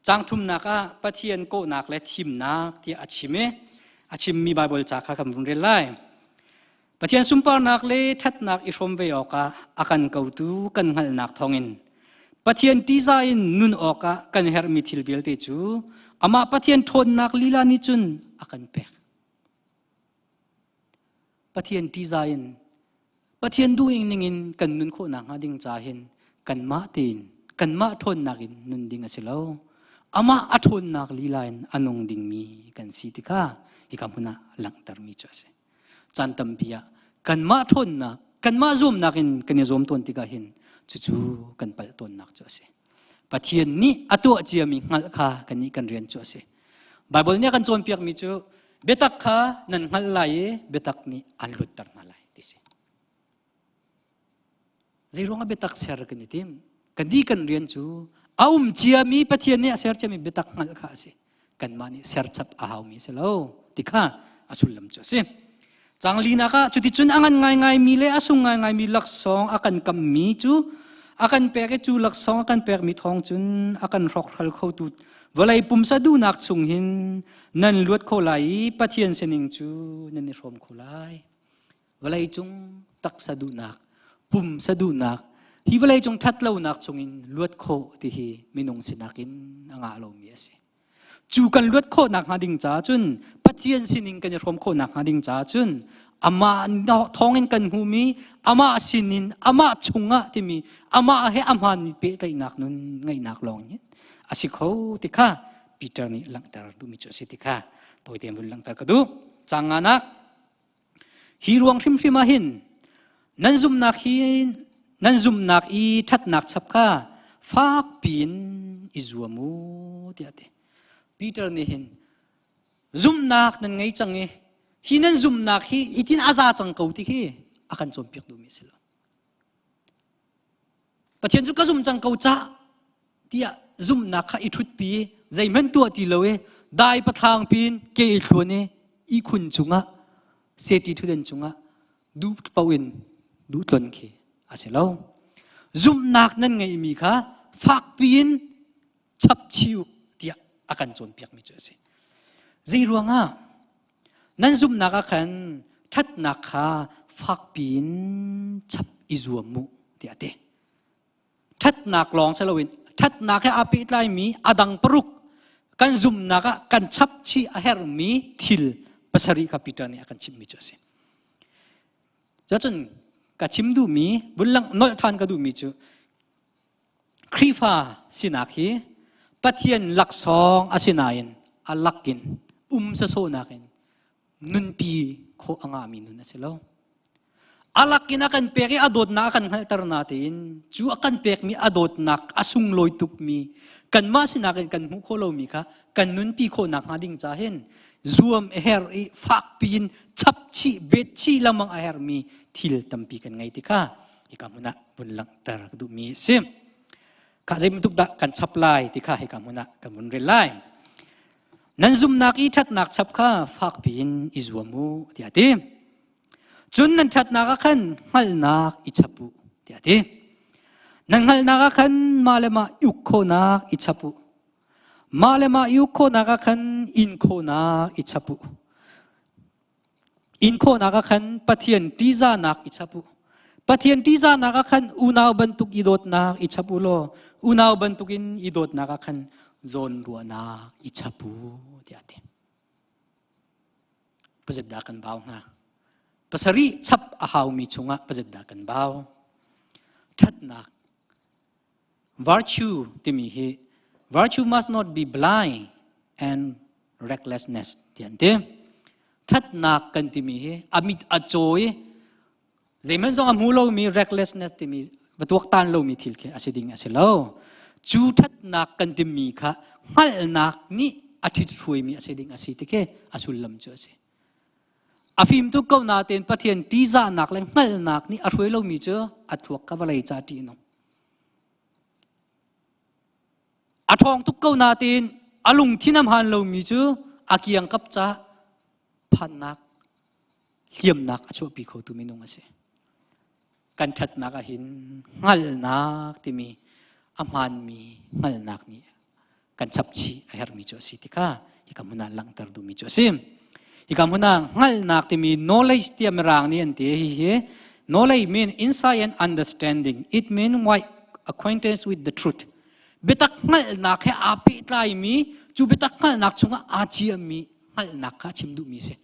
Caang thumnak ah Pathian kawhnak le thimnak tiah a chim i a chimmi Baibal ca kha kan vun rel lai. Pathian sunparnak le ṭhatnak i hrawm ve awkah a kan kotu kan hngalhnak thawngin Pathian ṭihzah in nun awkah kan herhmi thil vialte cu amah Pathian ṭhawnnak lila nih cun a kan pek. Pathian ṭihzah in Pathian duhing ningin kan nun khawh nakhnga ding ca hin kanmah tein kanmah ṭhawnnak in nun ding a si lo. Amah a ṭhawnnak lila in a nung dingmi kan si ti kha hika hmun ah langhtermi cu a si. Caan tampi ah kanmah ṭhawnnak, kanmah zuamnak in kan i zuam tawn tikah hin cucu kan palh tawnnak cu a si. Pathian nih a tuah ciami hngalh kha kannih kan rian cu a si. Baibal nih a kan cawnpiakmi cu biatak kha nan hngalh lai i biatak nih an luatter hna lai ti si. Zeiruang ah biatak ser kan i tim? Kan di kan rian cu a um ciami Pathian nih a ser ciami biatak hngalh kha a si. Kanmah nih serchap a haumi a si lo ti kha a sullam cu a si. Cang linak ah cuticun a ngan ngaingaimi le a sung ngaingaimi laksawng a kan kammi cu a kan pek i cu laksawng a kan pekmi thawng cun a kan hrawkhralh khotu vawlei pumsa duhnak chung hin nan luat kho lai i Pathian sining cu nan i hrawm kho lai. Vawleicung taksa duhnak, pumsa duhnak, hi vawleicung ṭhatlonak chungin luat khawh ti hi minung sinak in a ngah lomi a si. Cu kan luat khawh nakhnga ding caah cun Pathian sining kan i hrawm khawh nakhnga ding caah cun amah thawngin kan hmuhmi amah sinin amah chungah timi amah he a hmaanmi pehtlaihnak nun ngeihnak lawng in a si kho ti kha Peter nih langhter duhmi cu a si ti kha tawite in vun langhter ka duh. Caang nganak Hi ruang hrimhrim ah hin nan zumhnak hi nan zumhnak i ṭhatnak chap kha fak piin i zuam u tiah a ti. Peter nih hin zumhnak nan ngei cang i hi nan zumhnak hi hitin a za cang ko ti khi a kan cawnpiak duhmi a si lo. Pathian cu ka zum cang ko cah tiah zumhnak kha i ṭhutpi zeihmanh tuah ti lo i dai pathlang pin ke i thluan i ihkhun cungah seti ṭhutdan cungah duh paoh in duh tlon khi a si lo. Zumhnak nan ngeihmi kha fakpi in chap chih u tiah a kan cawnpiakmi cu a si. Zei ruangah nan zumhnak ah khan ṭhatnak kha fakpi in chap i zuam u tiah a ti. Ṭhatnak lawng si loin ṭhatnak he aa pehtlaimi a dang paruk kan zumhnak ah kan chap chih a herhmi thil pasarih kha Peter nih a kan chimhmi cu a si. Cun ka chim duhmi, vun lang nolh ṭhan ka duhmi cu Khrihfa sinak hi Pathian laksawng a si nain a lakin um sasawhnak in nunpi khawh a ngahmi nun a si lo. A lakin a kan pek i a dawtnak a kan hngalhter na tein cu a kan pekmi a dawtnak a sunglawi tukmi kanmah sinak in kan hmuh khawh lomi kha kan nunpi khawhnak hnga ding ca hin zuam a herh i fakpi in chapchih betchih lengmang a herhmi thil tampi kan ngei ti kha hika hmun ah vun langhter ka duhmi a si. Kha zei bantuk dah kan chap lai ti kha hika hmun ah kan vun rel lai. Nan zumhnak i ṭhatnak chap kha fakpi in i zuam u tiah a ti. Cun nan ṭhatnak ah khan hngalhnak i chap u tiah a ti. Nan hngalhnak ah khan mah le mah i uk khawhnak i chap u. Mah le mah i uk khawhnak ah khan in khawhnak i chap u. In khawhnak ah khan Pathian ṭihzahnak i chap u. Pathian ṭihzahnak ah khan unau bantuk i dawtnak i chap u law unau bantukin i dawtnak ah khan zawnruahnak i chap u tiah a ti. Pazet dah kan bau hnga? Pasarih chap a haumi chungah pazet dah kan bau? Ṭhatnak Virtue timi hi virtue must not be blind and recklessness ti an ti. Thatnak kan timi hi a mit a caw i zeihmanh zong a hmu lomi recklessness timi va tuaktan lomi thil khi a si ding a si lo. Cu thatnak kan timi kha hngalhnak nih a ṭhit hruaimi a si ding a si ti khi a sullam cu a si. A fim tuk ko nain Pathian ṭihzahnak le hngalhnak nih a hruai lomi cu a thluak kha vawlei ca ṭih a nung. A ṭhawng tuk ko nain a lungthin a hmaan lomi cu a kiangkap ca phannak hliamnak a chuahpi khotu minung a si. Kan ṭhatnak ah hin hngalhnak timi a hmaanmi hngalhnak nih kan chapchih a herhmi cu a si ti kha hika hmun ah langhter duhmi cu a si. Hika hmun ah hngalhnak timi knowledge tiah Mirang nih an ti hi hi knowledge mean insight and understanding. It mean wide acquaintance with the truth. Biatak hngalhnak he aa pehtlaimi cu biatak hngalhnak chungah aa ciami hngalhnak kha chim duhmi a si.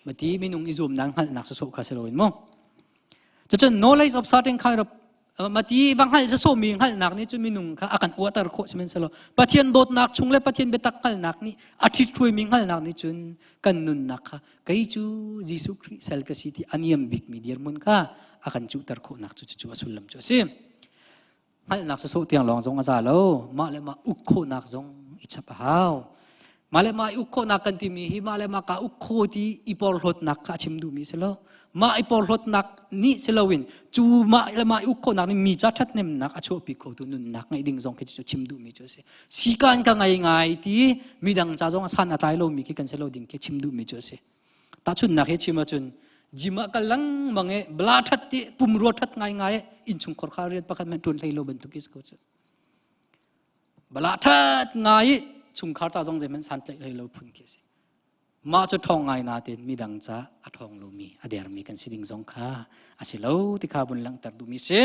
Mati minung i zuamnak hngalhnak sawsawh kha si loin mu. Cucun knowledge of certain kind of mati va hngalh sawsawhmi hngalhnak nih cun minung kha a kan uahter khawh sihmanhsehlaw Pathian dawtnak chung le Pathian biatak hngalhnak nih a ṭhithruaimi hngalhnak nih cun kan nunnak kha kei cu Jesuh Khrih sal ka si ti a niam bikmi dirhmun kha a kan cuhter khawhnak cu cucu a sullam cu a si. Hngalhnak sawsawh tiang lawng zong a za lo. Mah le mah uk khawhnak zong i chap a hau. Mah le mah i uk khawhnak kan timi hi mah le mah ka uk kho ti i porhlawtnak kha a chim duhmi si lo. Mah i porhlawtnak nih si loin cu mah le mah i uk khawhnak nih mi ca ṭhathnemnak a chuahpi khotu nunnak ngeih ding zong khi cu chim duhmi cu a si. Sikaan ka ngei ngai ti midang ca zong a san a tlai lomi khi kan si lo ding khi chim duhmi cu a si. Tahchunhnak he chim ahcun gym ah kal lengmang i bla ṭhat i pumrua ṭhat ngaingai i innchungkhar kha rian pakhat hmanh ṭuan hlei lo bantuk is ko cu. Bala ṭhat ngai i chungkhar ca zong zeihmanh santlaih hlei lo phun khi a si. Mah cu ṭhawng ngai natein midang ca a ṭhawng lomi a dermi kan si ding zong kha a si lo ti kha vun langhter duhmi si.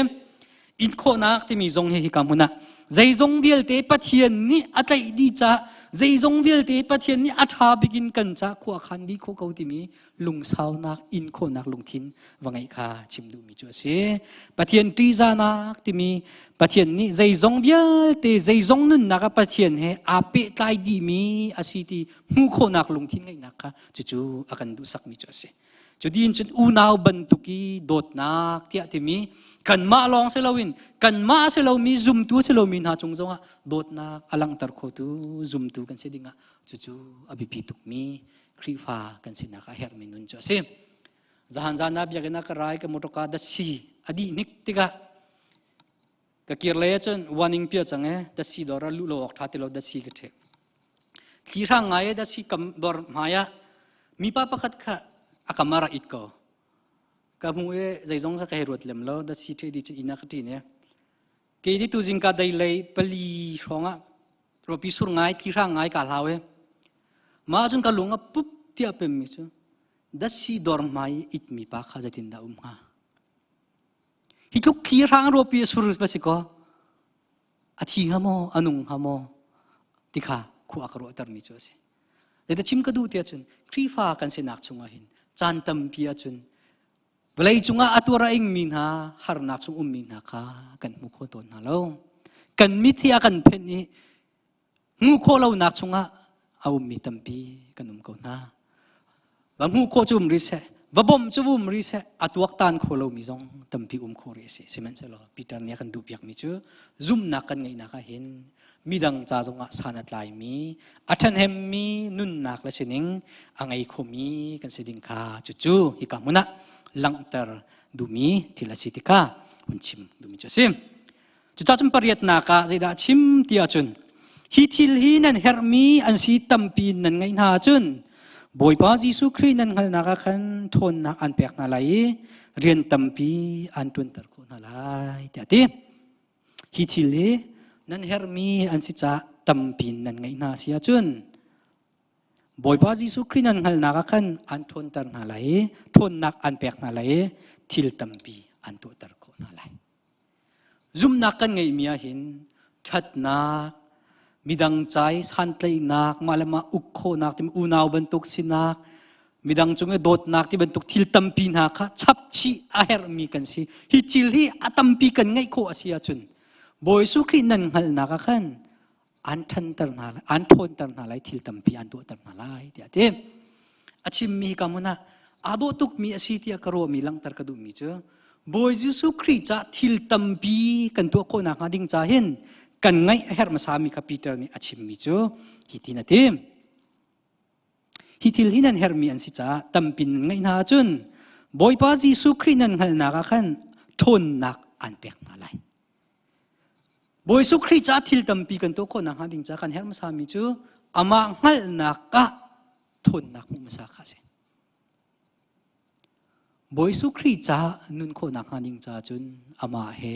In khawhnak timi zong hi hika hmun ah zeizong vialte Pathian nih a tlaih dih caah zeizong vialte Pathian nih a ṭha bik in kan ca khua khan dih khawh ko timi lungsaunak in khawhnak lungthin va ngeih kha chim duhmi cu a si. Pathian ṭihzahnak timi Pathian nih zeizong vialte zeizong nunnak ah Pathian he aa pehtlai dihmi a si ti hmuh khawhnak lungthin ngeihnak kha cucu a kan duhsakmi cu a si. Cutin cun unau bantuk i dawtnak tiah timi kanmah lawng si loin kanmah si lomi zumtu si lomi hna cung zongah dawtnak a langhter khotu zumtu kan si dingah cucu a biapi tukmi Khrihfa kan sinak a herhmi nun cu a si. Zahan zan ah biakinn ah ka rai ka motorka datsi a dih hnik tikah ka kir lei ahcun warning pia cang e datsi dawr ah luh lo awk ṭha ti lo datsi ka ṭheh. Thli hrang ngai e datsi kam dawr hmai ah mipa pakhat kha a kam ah rak it ko. Ka hmu i zeizong kha ka hei ruat lem lo datsi ṭheh dih cun inn ah ka ṭin e. Kei ni tu zingka dei lei pali hrawng ah ropi sur ngai thi hrang ngai ka hlau e. Ma cun ka lung a pup tiah pem mi cu dasi dor hmai it mi pa kha zeitin dah um hnga. Hi tluk thli hrang ropi sur va si ko. A thi hnga maw, a nung hnga maw ti kha khua ka ruahter mi cu a si. Zeita chim ka duh tiah cun Khrihfa kan sinak chungah hin caan tampi ahcun vawlei cungah a tuar a ingmi hna harnak chung ummi hna kha kan hmu kho tawn hna lo. Kan mit hi a kan phenh i hmuh khawh lonak chungah a ummi tampi kan um ko hna. Va hmuh khawh cu um rih seh, va bawmh cu um rih seh, a tuaktan kho lomi zong tampi um kho rih a si. Sihmanhsehlaw Peter nih a kan duhpiakmi cu zumhnak kan ngeihnak ah hin midang ca zongah san a tlaimi, a ṭhahnemmi nunnak le sining a ngei khomi kan si ding kha cucu hika hmun ah langhter duhmi thil a si ti kha hun chim duhmi cu a si. Cucaah cun pariatnak ah zeidah a chim ti ahcun hi thil hi nan herhmi an si tampi nan ngeih hna ahcun Bawipa Jesuh Khrih nan hngalhnak ah khan ṭhawnnak an pek hna lai i rian tampi an ṭuanter khawh hna lai tiah a ti. Hi thil hi nan herhmi an si caah tampi nan ngeih hna si ahcun Bawipa Jesuh Khrih nan hngalhnak ah khan an ṭhawnter hna lai i ṭhawnnak an pek hna lai i thil tampi an tuahter khawh hna lai. Zumhnak kan ngeihmi ahhin ṭhatnak, midang ca i santlaihnak, mah le mah uk khawhnak timi unau bantuk sinak, midang cung i dawtnak ti bantuk thil tampi hna kha chapchih a herhmi kan si. Hi thil hi a tampi kan ngeih khawh a si ahcun Bawi Jesuh Khrih nan hngalhnak ah khan an ṭhanter hna lai, an ṭhawnter hna lai, thil tampi an tuahter hna lai tiah a ti. A chimmi ka hmun ah aa dawh tukmi a si tiah ka ruahmi langhter ka duhmi cu Bawi Jesuh Khrih cah thil tampi kan tuah khawh nakhnga ding ca hin kan ngaih a herh hmasami kha Peter nih a chimmi cu hi tin a ti. Hi thil hi nan herhmi an si caah tampi nan ngeih hna ahcun Bawipa Jesuh Khrih nan hngalhnak ah khan ṭhawnnak aan pek hna lai. Bawi Jesuh Khrih caah thil tampi kan tuah khawh nakhnga ding caah kan herh hmasami cu amah hngalhnak ah ṭhawnnak hmuh hmasa kha a si. Bawi Jesuh Khrih caah nun khawh nakhnga ding caah cun amah he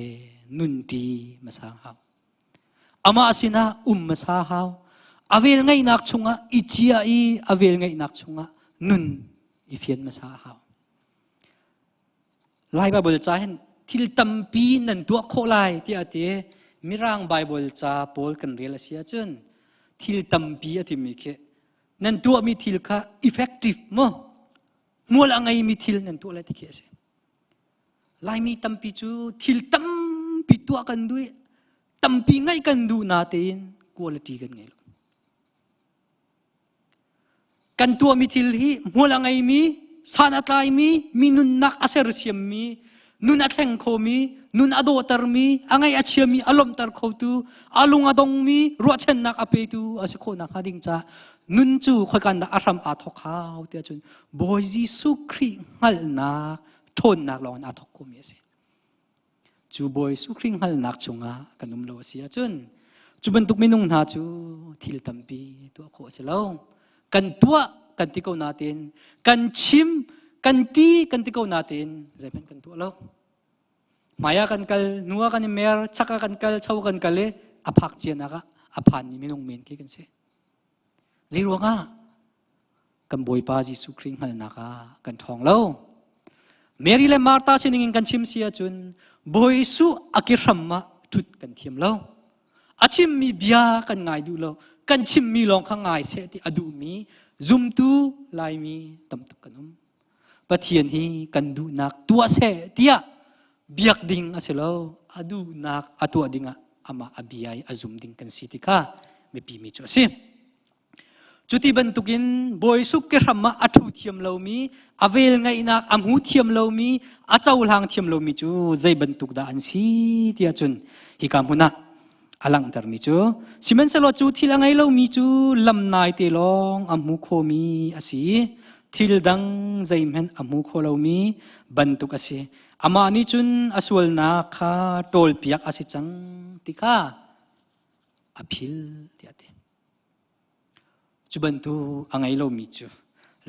nunṭi hmasa hau. Amah sinah um hmasa hau. A vel ngeihnak chungah i cia i a vel ngeihnak chungah nun i fian hmasa hau. Lai Baibal ca hin thil tampi nan tuah khawh lai tiah a ti. Mirang Baibal ca pawl kan rel a si ahcun thil tampi a timi khi nan tuahmi thil kha effective maw hmual a ngeimi thil nan tuah lai ti khi a si. Laimi tampi cu thil tampi tuah kan duh i tampi ngaih kan duh natein quality kan ngei lo. Kan tuahmi thil hi hmual a ngeimi, san a tlaimi, mi nunnak a sersiammi, nun a thleng khomi, nun a dawhtermi, a ngaih a chiami a lawmhter khotu, a lung a dongmi, ruahchannak a petu a si khawh nakhnga ding caah nun cu khoikan dah a hram aa thawk hau tiah cun Bawi Jesuh Khrih hngalhnak ṭhawnnak lawng in aa thawk khomi a si. Cu Bawi Jesuh Khrih hngalhnak chungah kan um lo a si ahcun cu bantuk minung hna cu thil tampi tuah khawh a si lo. Kan tuah kan ti ko nain kan chim kan ti kan ti ko nain zeihmanh kan tuah lo. Hmai ah kan kal, hnu ah kan i mer, chak ah kan kal, cho kan kal i a phak cianak ah a phanmi minung men khi kan si. Zei ruangah? Kan Bawipa Jesuh Khrih hngalhnak ah kan ṭhawng lo. Mary le Martha sining in kan chim si ahcun Bawi Jesuh a ke hram ah ṭhut kan thiam lo. A chimmi bia kan ngai duh lo. Kan chimmi lawng kha ngai seh ti a duhmi zumtu Laimi tam tuk kan um. Pathian hi kan duhnak tuah seh tiah biak ding a si lo. A duhnak a tuah ding ah amah a bia i a zum ding kan si ti kha biapi mi cu a si. Cuti bantukin Bawi Suk ke hram ah a ṭhu thiam lomi, a vel ngaihnak a hmu thiam lomi, a cohlang thiam lomi cu zei bantuk dah an si tiah cun hika hmun ah a langhtermi cu sihmanhsehlaw cu thil a ngei lomi cu lam naite lawng a hmu khomi a si i thil dang zeihmanh a hmu kho lomi bantuk a si. Amah nih cun a sualnak kha ṭawlpiak a si cang ti kha a phil tiah a ti. Cu bantuk a ngei lomi cu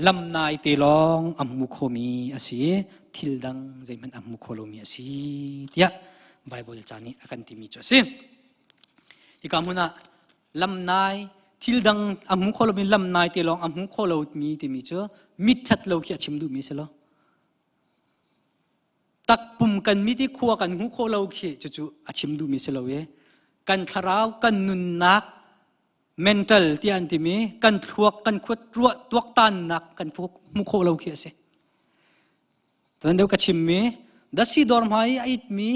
lam naite lawng a hmu khomi a si i thil dang zeihmanh a hmu kho lomi a si tiah Bible ca nih a kan timi cu a si. Hika hmun ah lamnai thil dang a hmu kho lomi lamnai te lawng a hmu kho lomi timi cu mit ṭhat lo khi a chim duhmi si lo. Takpum kan mit i khua kan hmu kho lo khi cucu a chim duhmi si lo i kan thlarau kan nunnak mental tiah an timi kan thluak kan khuat ruah tuaktannak kan hmu kho lo khi a si. Tuan deuh ka chimmi dasi dawr hmai i a itmi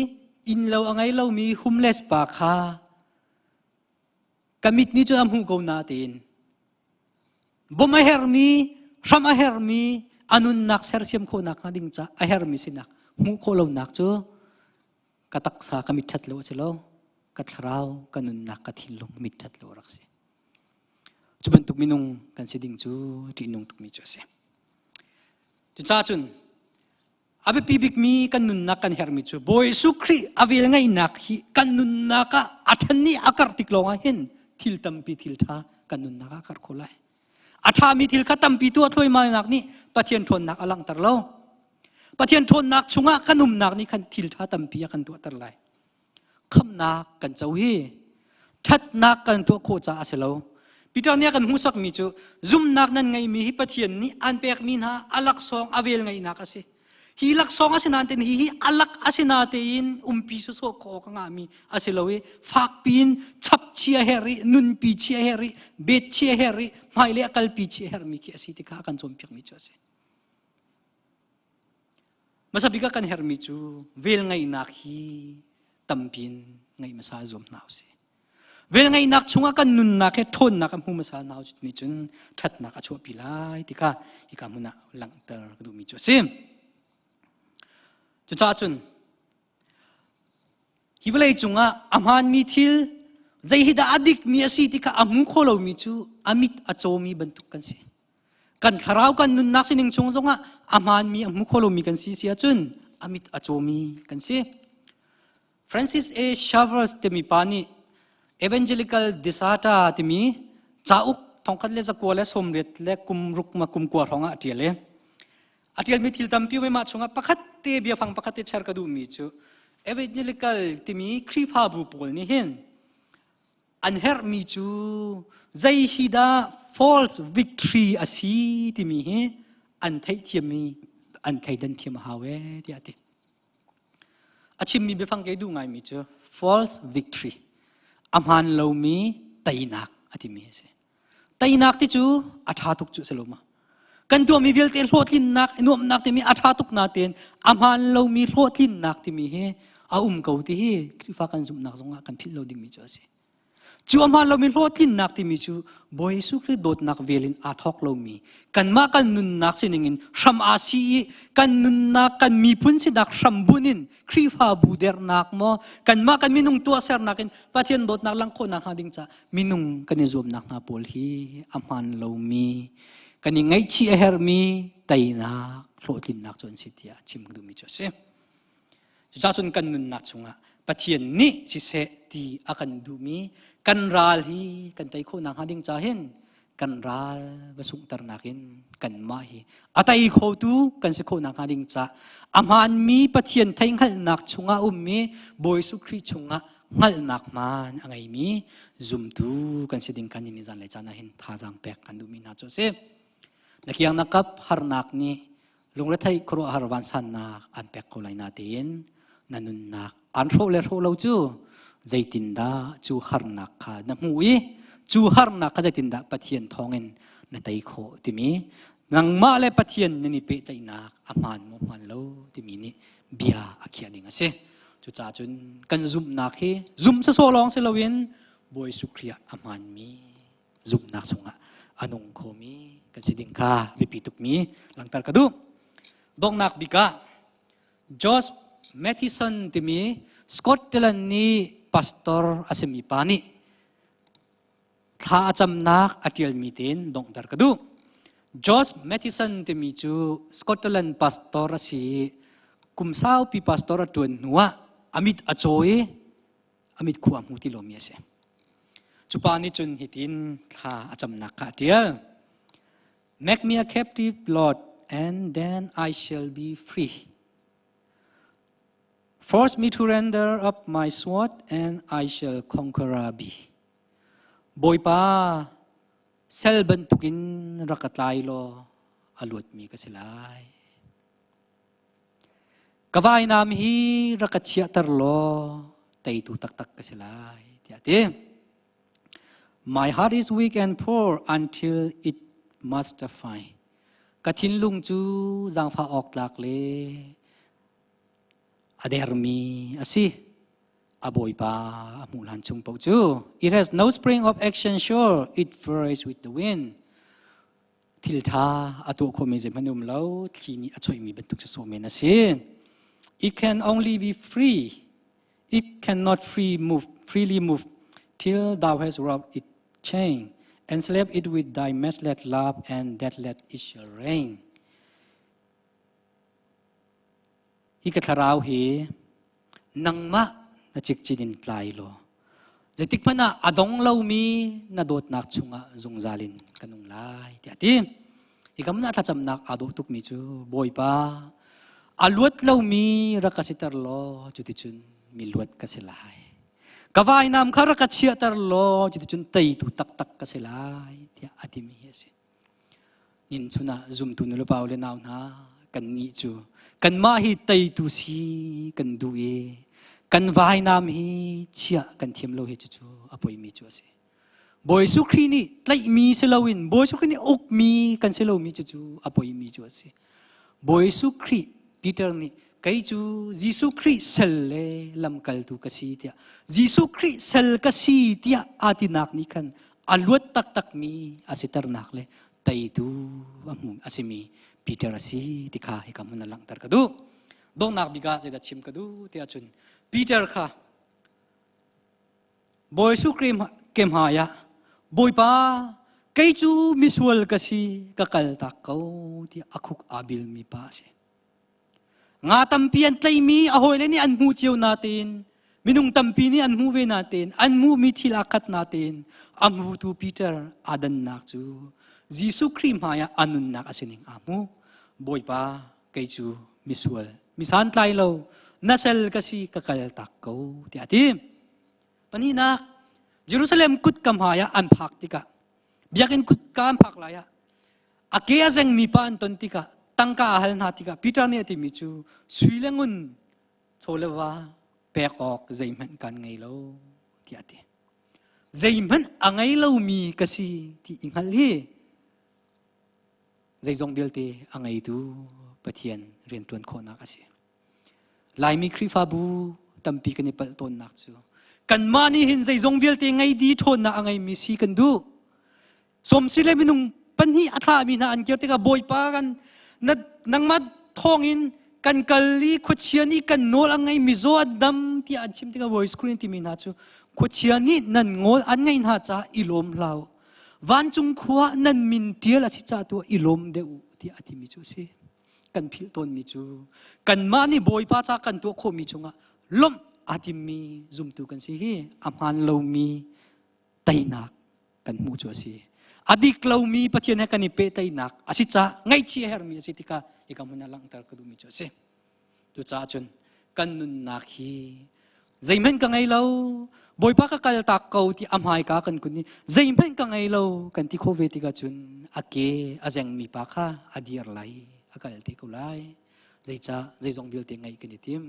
inn lo a ngei lomi homeless pa kha ka mit nih cun a hmuh ko na tiin bawmh a herhmi hram a herhmi a nunnak sersiam khawhnak hnga ding ca a herhmi sinak hmuh khawh lonak cu ka taksa ka mit ṭhat lo a si lo ka thlarau ka nunnak ka thinlung mit ṭhat lo a rak si cu bantuk minung kan si ding cu ṭihnung tukmi cu a si Cucaah cun a biapi bikmi kan nunnak kan herhmi cu Bawi Jesuh Khrih a vel ngeihnak hi kan nunnak ah a ṭhan i a karh tik lawngah hin thil tampi thil ṭha kan nunnak ah a karh kho lai. A ṭhami thil kha tampi tuah thluaimainak nih Pathian ṭhawnnak a langhter lo. Pathian ṭhawnnak chungah kan umnak nih khan thil ṭha tampi a kan tuahter lai. Khamhnak kan co hi ṭhatnak kan tuah khawh caah a si lo. Peter nih a kan hmuhsakmi cu zumhnak nan ngeihmi hi Pathian nih an pekmi hna a laksawng a vel ngeihnak a si. Hi laksawng a si nain hi hi a lak a si natein umpi sawsawh khawh awk a ngahmi a si lo i fakpi in chap chia her i nunpi chia her i bet chia her i hmailei a kalpi chia hermi khi a si ti kha a kan cawnpiakmi cu a si. Hmasa bik ah kan herhmi cu velngeihnak hi tampi in ngeih hmasa zuam hna usih. Velngeihnak chungah kan nunnak he ṭhawnnak a hmu hmasa hna usih nih cun ṭhatnak a chuahpi lai ti kha hika hmun ah langhter ka duhmi cu a si. Cucaah cun hi vawlei cungah a hmaanmi thil zei hi dah a dikmi a si ti kha a hmu kho lomi cu a mit a cawmi bantuk kan si. Kan thlarau kan nunnak sining chung zongah a hmaanmi a hmu kho lomi kan si si ahcun a mit a cawmi kan si. Francis A. Schaeffer timi pa nih Evangelical Disaster timi cauk thongkhat le zakua le sawmriat le kum ruk ma kum kua hrawng ah a ṭial i a ṭialmi thil tampi mah chungah pakhat te biafang pakhat te cher ka duhmi cu evangelical timi Khrihfabu pawl nih hin an herhmi cu zei hi dah false victory a si timi hi an theihthiammi an thleidan thiam a hau ee tiah a ti. A chimmi biafang kei duh ngaimi cu false victory a hmaan lomi teinak a timi a si. Teinak ti cu a ṭha tuk cu a si lo ma? Kan tuahmi vialte hlawhtlinnak, nuamhnak timi a ṭha tuk natein a hmaan lomi hlawhtlinnak timi hi a um ko ti hi Khrihfa kan zumhnak zongah kan philh lo dingmi cu a si. Cu a hmaan lomi hlawhtlinnak timi cu Bawi Jesuh Khrih dawtnak vel in aa thawk lomi kanmah kan nunnak sining in hram aa si i kan nunnak kan miphun sinak hram bunh in Khrihfabu dernak maw kanmah kan minung tuahsernak in Pathian dawtnak langh khawhnak hnga ding caah minung kan i zuamnak hna pawl hi a hmaan lomi kan i ngaihchih a herhmi teinak hlawhtlinnak cu an si tiah chim ka duhmi cu a si. Cucaah cun kan nunnak chungah Pathian nih siseh ti a kan duhmi kan ral hi kan tei khawh nakhnga ding ca hin kan ral va sunghternak in kanmah hi a tei khotu kan si khawh nakhnga ding ca a hmaanmi Pathian theihhngalhnak chungah ummi Bawi Jesuh Khrih chungah hngalhnak hmaan a ngeimi zumtu kan si ding kan ni zan le caan ah hin thazaang pek kan duhmi hna cu a si. Na kiang na kap harnak nih lungretheih khuaruahhar vansannak an pek ko lai natein na nunnak an hrawh le hrawh lo cu zeitindah cu harnak kha na hmuh i cu harnak kha zeitindah Pathian thawngin na tei khawh timi nangmah le Pathian nan i pehtlaihnak a hmaan maw hmaan lo timi nih bia a khiah ding a si. Cucaah cun kan zumhnak hi zum sawsawh lawng si loin Bawi Jesuh Khrih ah a hmaanmi zumhnak chungah a nung khomi kan si ding kha biapi tukmi langhter ka duh. Donghnak bik ah George Matheson timi Scotland nih pastor a simi pa nih thla a camnak a ṭialmi tein donghter ka duh. George Matheson timi cu Scotland pastor a si i kum saupi pastor a ṭuan hnuah a mit a caw i a mit khua hmu ti lomi a si. Cu pa nih cun hitin thla a camnak kha a ṭial. Make me a captive, Lord, and then I shall be free. Force me to render up my sword and I shall conquer thee. Bawipa, sel bantukin rak ka tlai law a luatmi ka si lai. Ka vainam hi rak ka chiahter law teitu taktak ka si lai, tiah a ti. My heart is weak and poor until it must find. Ka thinlung cu zaangfah awk tlak le a dermi a si. A bawipa a hmuh hlan chung paoh cu. It has no spring of action sure, it varies with the wind. Thil ṭha a tuah khomi zeihmanh um lo, thli nih a choihmi bantuk sawsawh men a si. It can only be free. It cannot free move, freely move till thou hast wrought it chain and slap it with thy matchless love and that let it shall reign. Hi ka thlarau hi nangmah na cikcin in tlai law zeitik hmanh ah a dong lomi na dawtnak chungah zungzal in ka nung lai tiah a ti. Hi kam na thlacamnak aa dawh tukmi cu Bawipa a luat lomi rak ka siter law cuticun mi luat ka si lai. Ka vainam kha rak ka chiahter law cuticun teitu taktak ka si lai tiah a timi hi a si. Nin chun ah zumtu nulepa le nau hna kannih cu kanmah hi teitu si kan duh i kan vainam hi chiah kan thiam lo hi cucu a poimi cu a si. Bawi Jesuh Khrih nih tlaihmi si loin Bawi Jesuh Khrih nih ukmi kan si lomi cucu a poimi cu a si. Bawi Jesuh Khrih Peter nih kei cu Jesuh Khrih sal le lamkaltu ka si tiah Jesuh Khrih sal ka si tiah aa tinak nih khan a luat taktakmi a siternak le teitu a hmu a simi Peter a si ti kha hika hmun a langhter ka duh. Donghnak bik ah zeidah chim ka duh tiah cun Peter kha Bawi Jesuh Khrih ke hmai ah Bawipa kei cu misual ka si ka kal tak ko tiah a khuk aa bilmi pa a si. Nga tampi an tlaimi a hawile nih an hmuh cio natein minung tampi nih an hmuh ve natein an hmuhmi thil aa khat natein a hmutu Peter aa dannak cu Jesuh Khrih hmaiah a nunnak a sining aa hmu. Bawipa kei cu misual misantlai lo na sal ka si ka kal tak ko tiah a ti. Pahnihnak Jerusalem kutka hmaiah an phak tikah biakinn kutka an phak lai ah A ke a zengmi pa an ton tikah tangka a hal hna tikah Peter nih a timi cu sui le ngun chaw le va pek awk zeihmanh kan ngei lo tiah a ti. Zeihmanh a ngei lomi ka si ti i hngalh hi zeizong vialte a ngeitu Pathian rianṭuan khawhnak a si. Laimi Khrihfabu tampi kan i palh tawnnak cu kanmah nih hin zeizong vialte ngei di ṭhawnnak a ngeimi si kan duh. Sawmsi le minung pahnih a thlahmi hna an kir tikah Bawipa kan na nangmah thawngin kan kal i khuachia nih kan nawl a ngei mizaw an dam tiah an chim tikah voice screen timi hna cu khuachia nih nan ngawl an ngeih hna caah i lawm hlah u. Vancung khua nan min tial a si caah tu i lawm deuh u tiah a timi cu a si. Kan philh tawnmi cu kanmah nih Bawipa ca kan tuah khawhmi chungah lawmh aa timmi zumtu kan si hi a hmaan lomi teinak kan hmuh cu a si. A dik lomi Pathian he kan i pehtlaihnak a si caah ngaihchih a herhmi a si tikah hika hmun ah langhter ka duhmi cu a si. Cucaah cun kan nunnak hi zeihmanh ka ngei lo, Bawipa ka kal tak ko ti a hmaika kan kun i zeihmanh ka ngei lo kan ti khawh ve tikah cun a ke a zengmi pa kha a dir lai, a kal te ko lai. Zeicah zeizong vialte ngeih kan i tim?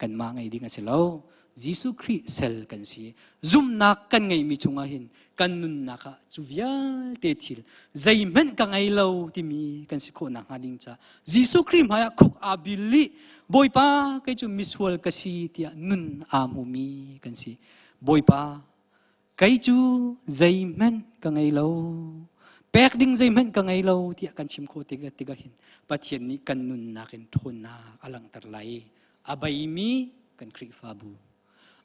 Kanmah ngei ding a si lo. Jesuh Khrih sel kan si. Zumhnak kan ngeihmi chungah hin kan nunnak ah cu vialte thil zeihmanh ka ngei lo timi kan si khawh nakhnga ding ca Jesuh Khrih hmaiah khuk aa bil i Bawipa kei cu misual ka si tiah nun aa hmumi kan si. Bawipa kei cu zeihmanh ka ngei lo pek ding zeihmanh ka ngei lo tiah kan chim khawh tikah tikah hin Pathian nih kan nunnak in ṭhawnnak a langhter lai a beimi kan Khrihfabu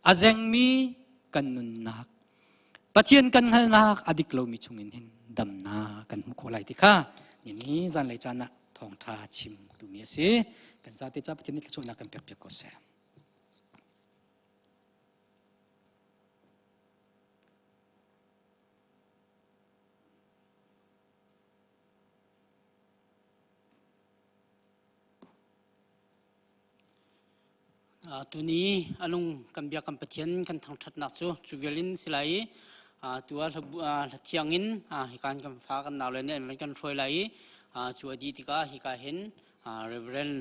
a zengmi kan nunnak Pathian kan hngalhnak a dik lomi chungin hin damnak kan hmuh khawh lai ti kha ni zanlei caan ah thawngṭha chim duhmi a si kan zate ca Pathian nih thluachuahnak kan pek piak ko seh. Tuni alung kan bia kan Pathian kan thangṭhatnak cu cu vial in si lai i tu ah hla thiang in hikan kan fa kan nau le nih an van kan hruai lai i cu a dih tikah hika hin Reverend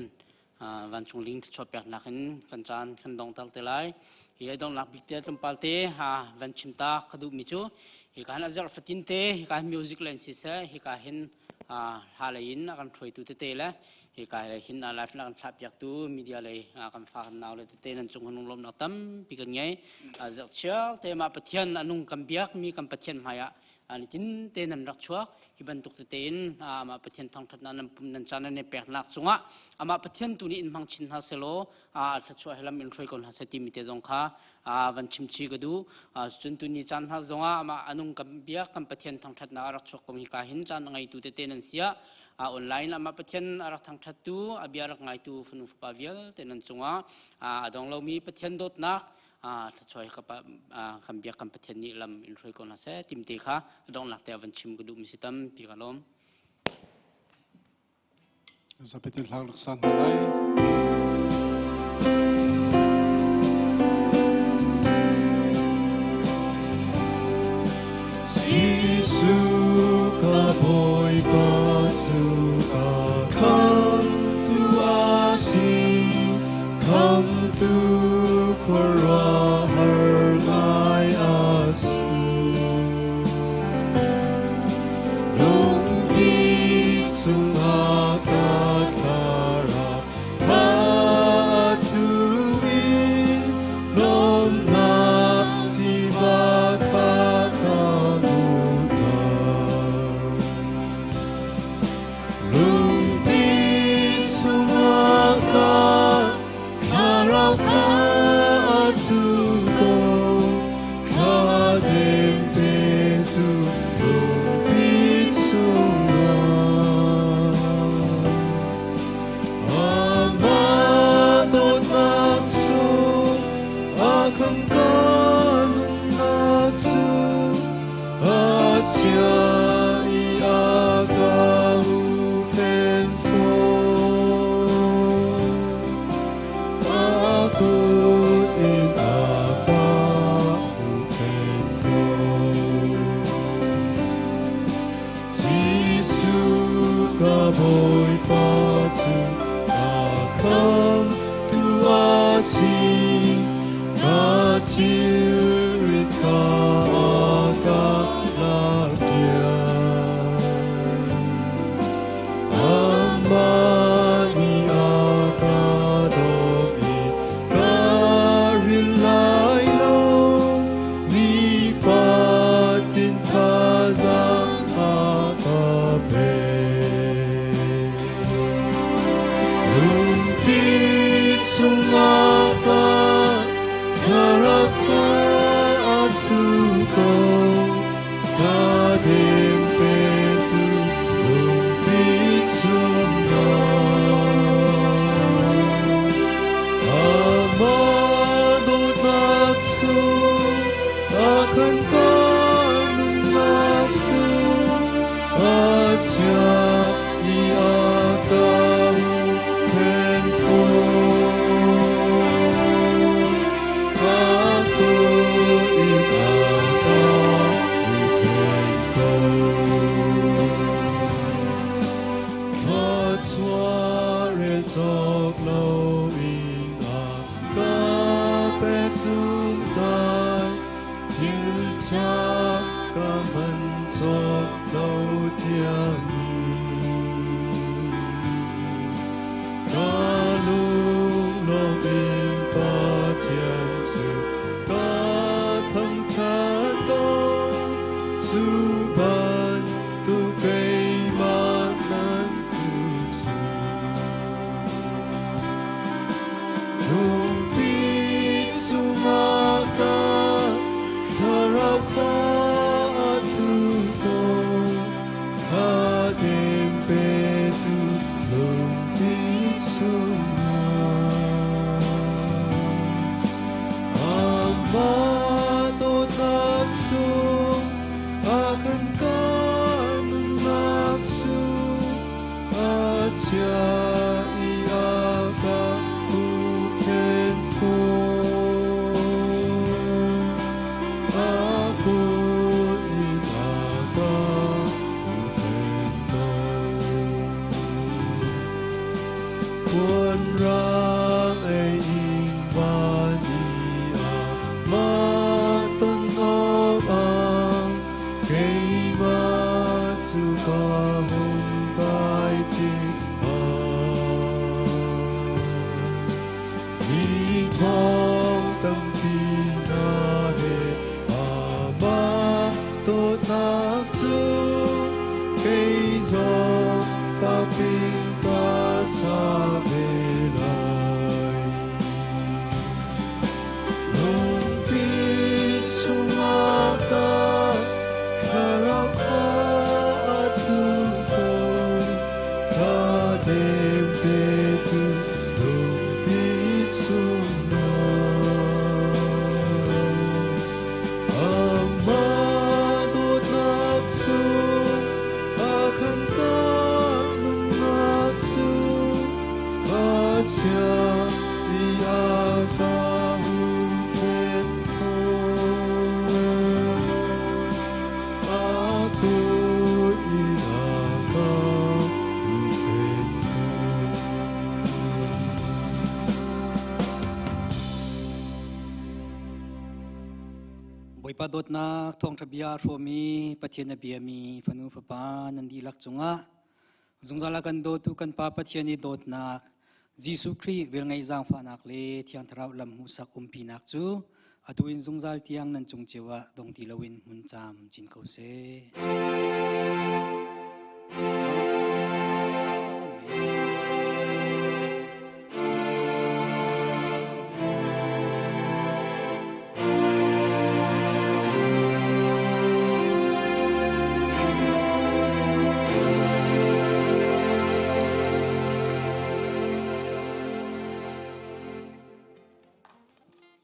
Vancung Ling thluachuah peknak in kan caan kan dongter te lai. Hi ai donghnak bik te tlawmpal te van chim ta ka duhmi cu hika hin a zarh fatin te hika hin music le in siseh hika hin hla lei in a kan hruaitu tete le hika hin live na kan thlah piaktu media lei kan fa kan nau le tete nan cung hunung lawmnak tampi kan ngei. Zerchial te mah Pathian anung kan biak mi kan Pathian hmai ah nitin te nan rak chuak. Hi bantuk tete in amah Pathian thangthatnak nan pum nan caan nan i peknak cungah amah Pathian tu nih in hmang chin hna selaw a thluachuah he lam in hruai ko hna seh timi te zong kha van chimchi ka duh. Cun tuni caan hna zongah amah anung kan biak kan Pathian thangthatnak a rak chuak ko hi ka hin caan a ngeitu tete nan sia online amah Pathian a rak thangthattu a bia rak ngaitu fanu fapa vialte nan cungah a dong lomi Pathian dawtnak thluachuah kan biak kan Pathian nih lam in hruai ko hna seh timte kha donglak te van chim ka duh mi si tampi ka lawm. Zapitin hlang rak san hna lai. Jesuh ka Bawipa cu ka khamtu a si, khamtu khuaruahhar ngai a si. Lungpi chungah ka thlarau kha a thu i lawmhnak tiva kha ka hmuhter. Lungpi chungah ka thlarau kha a thu ko, thla deng petu lungpi chungah. Amah dawtnak chung a kan ka nunnak cu a chia i a ka huhphenh fawn. A kut in a ka huhphenh fawn. Jesuh ka Bawipa cu a khamtu a si, ka thilrit kha a ka lakpiak. Amah nih a ka dawt i ka ril lai lo, nifatin thazaang a ka pek. Lungpi chungah ka thlarau kha a thu ko, thladem petu lungpi chungah. Amah dawtnak chung a kan ka nunnak cu a chia i a ka huhphenh fawn. A kut in a ka huhphenh ko. Thluachuah rel cawk loin a ka pek zungzal, thil ṭha ka hman cawk lo tiangin. Ka lunglawm in Pathian cu ka thangṭhat ko, cu bantuk keimah tlanhtu cu. Lungpi chungah ka thlarau kha a thu ko, thladem petu lungpi chungah. Amah dawtnak chung a kan ka nunnak cu a chia i a ka huhphenh fawn. kut in a ka huhphenh ko. Puan rang ei in van i amah ton awkah keimah cu ka hung kai tikah mi thong tampi hna he amah dawtnak cu kei zong fakpi ka sa ve lai. Lungpi sungah ka thlarau kha a thu ko, thladem petu lungpi chungah. Amah dawtnak cu a khan ka nunnak cu a chia i a ka huhphenh fawn. A kut in a ka huhphenh fawn. Bawipa dawtnak thawngṭha bia a hrawmi Pathian a biami fanu fapa nan dihlak cungah zungzal a kan dawtu kan Pa Pathian i dawtnak Jesuh Khrih velngeih zaangfahnak le Thiang Thlarau lam hmuhsak umpinak cu atu in zungzal tiang nan cung cio ah dong ti loin hmun caam cin ko seh.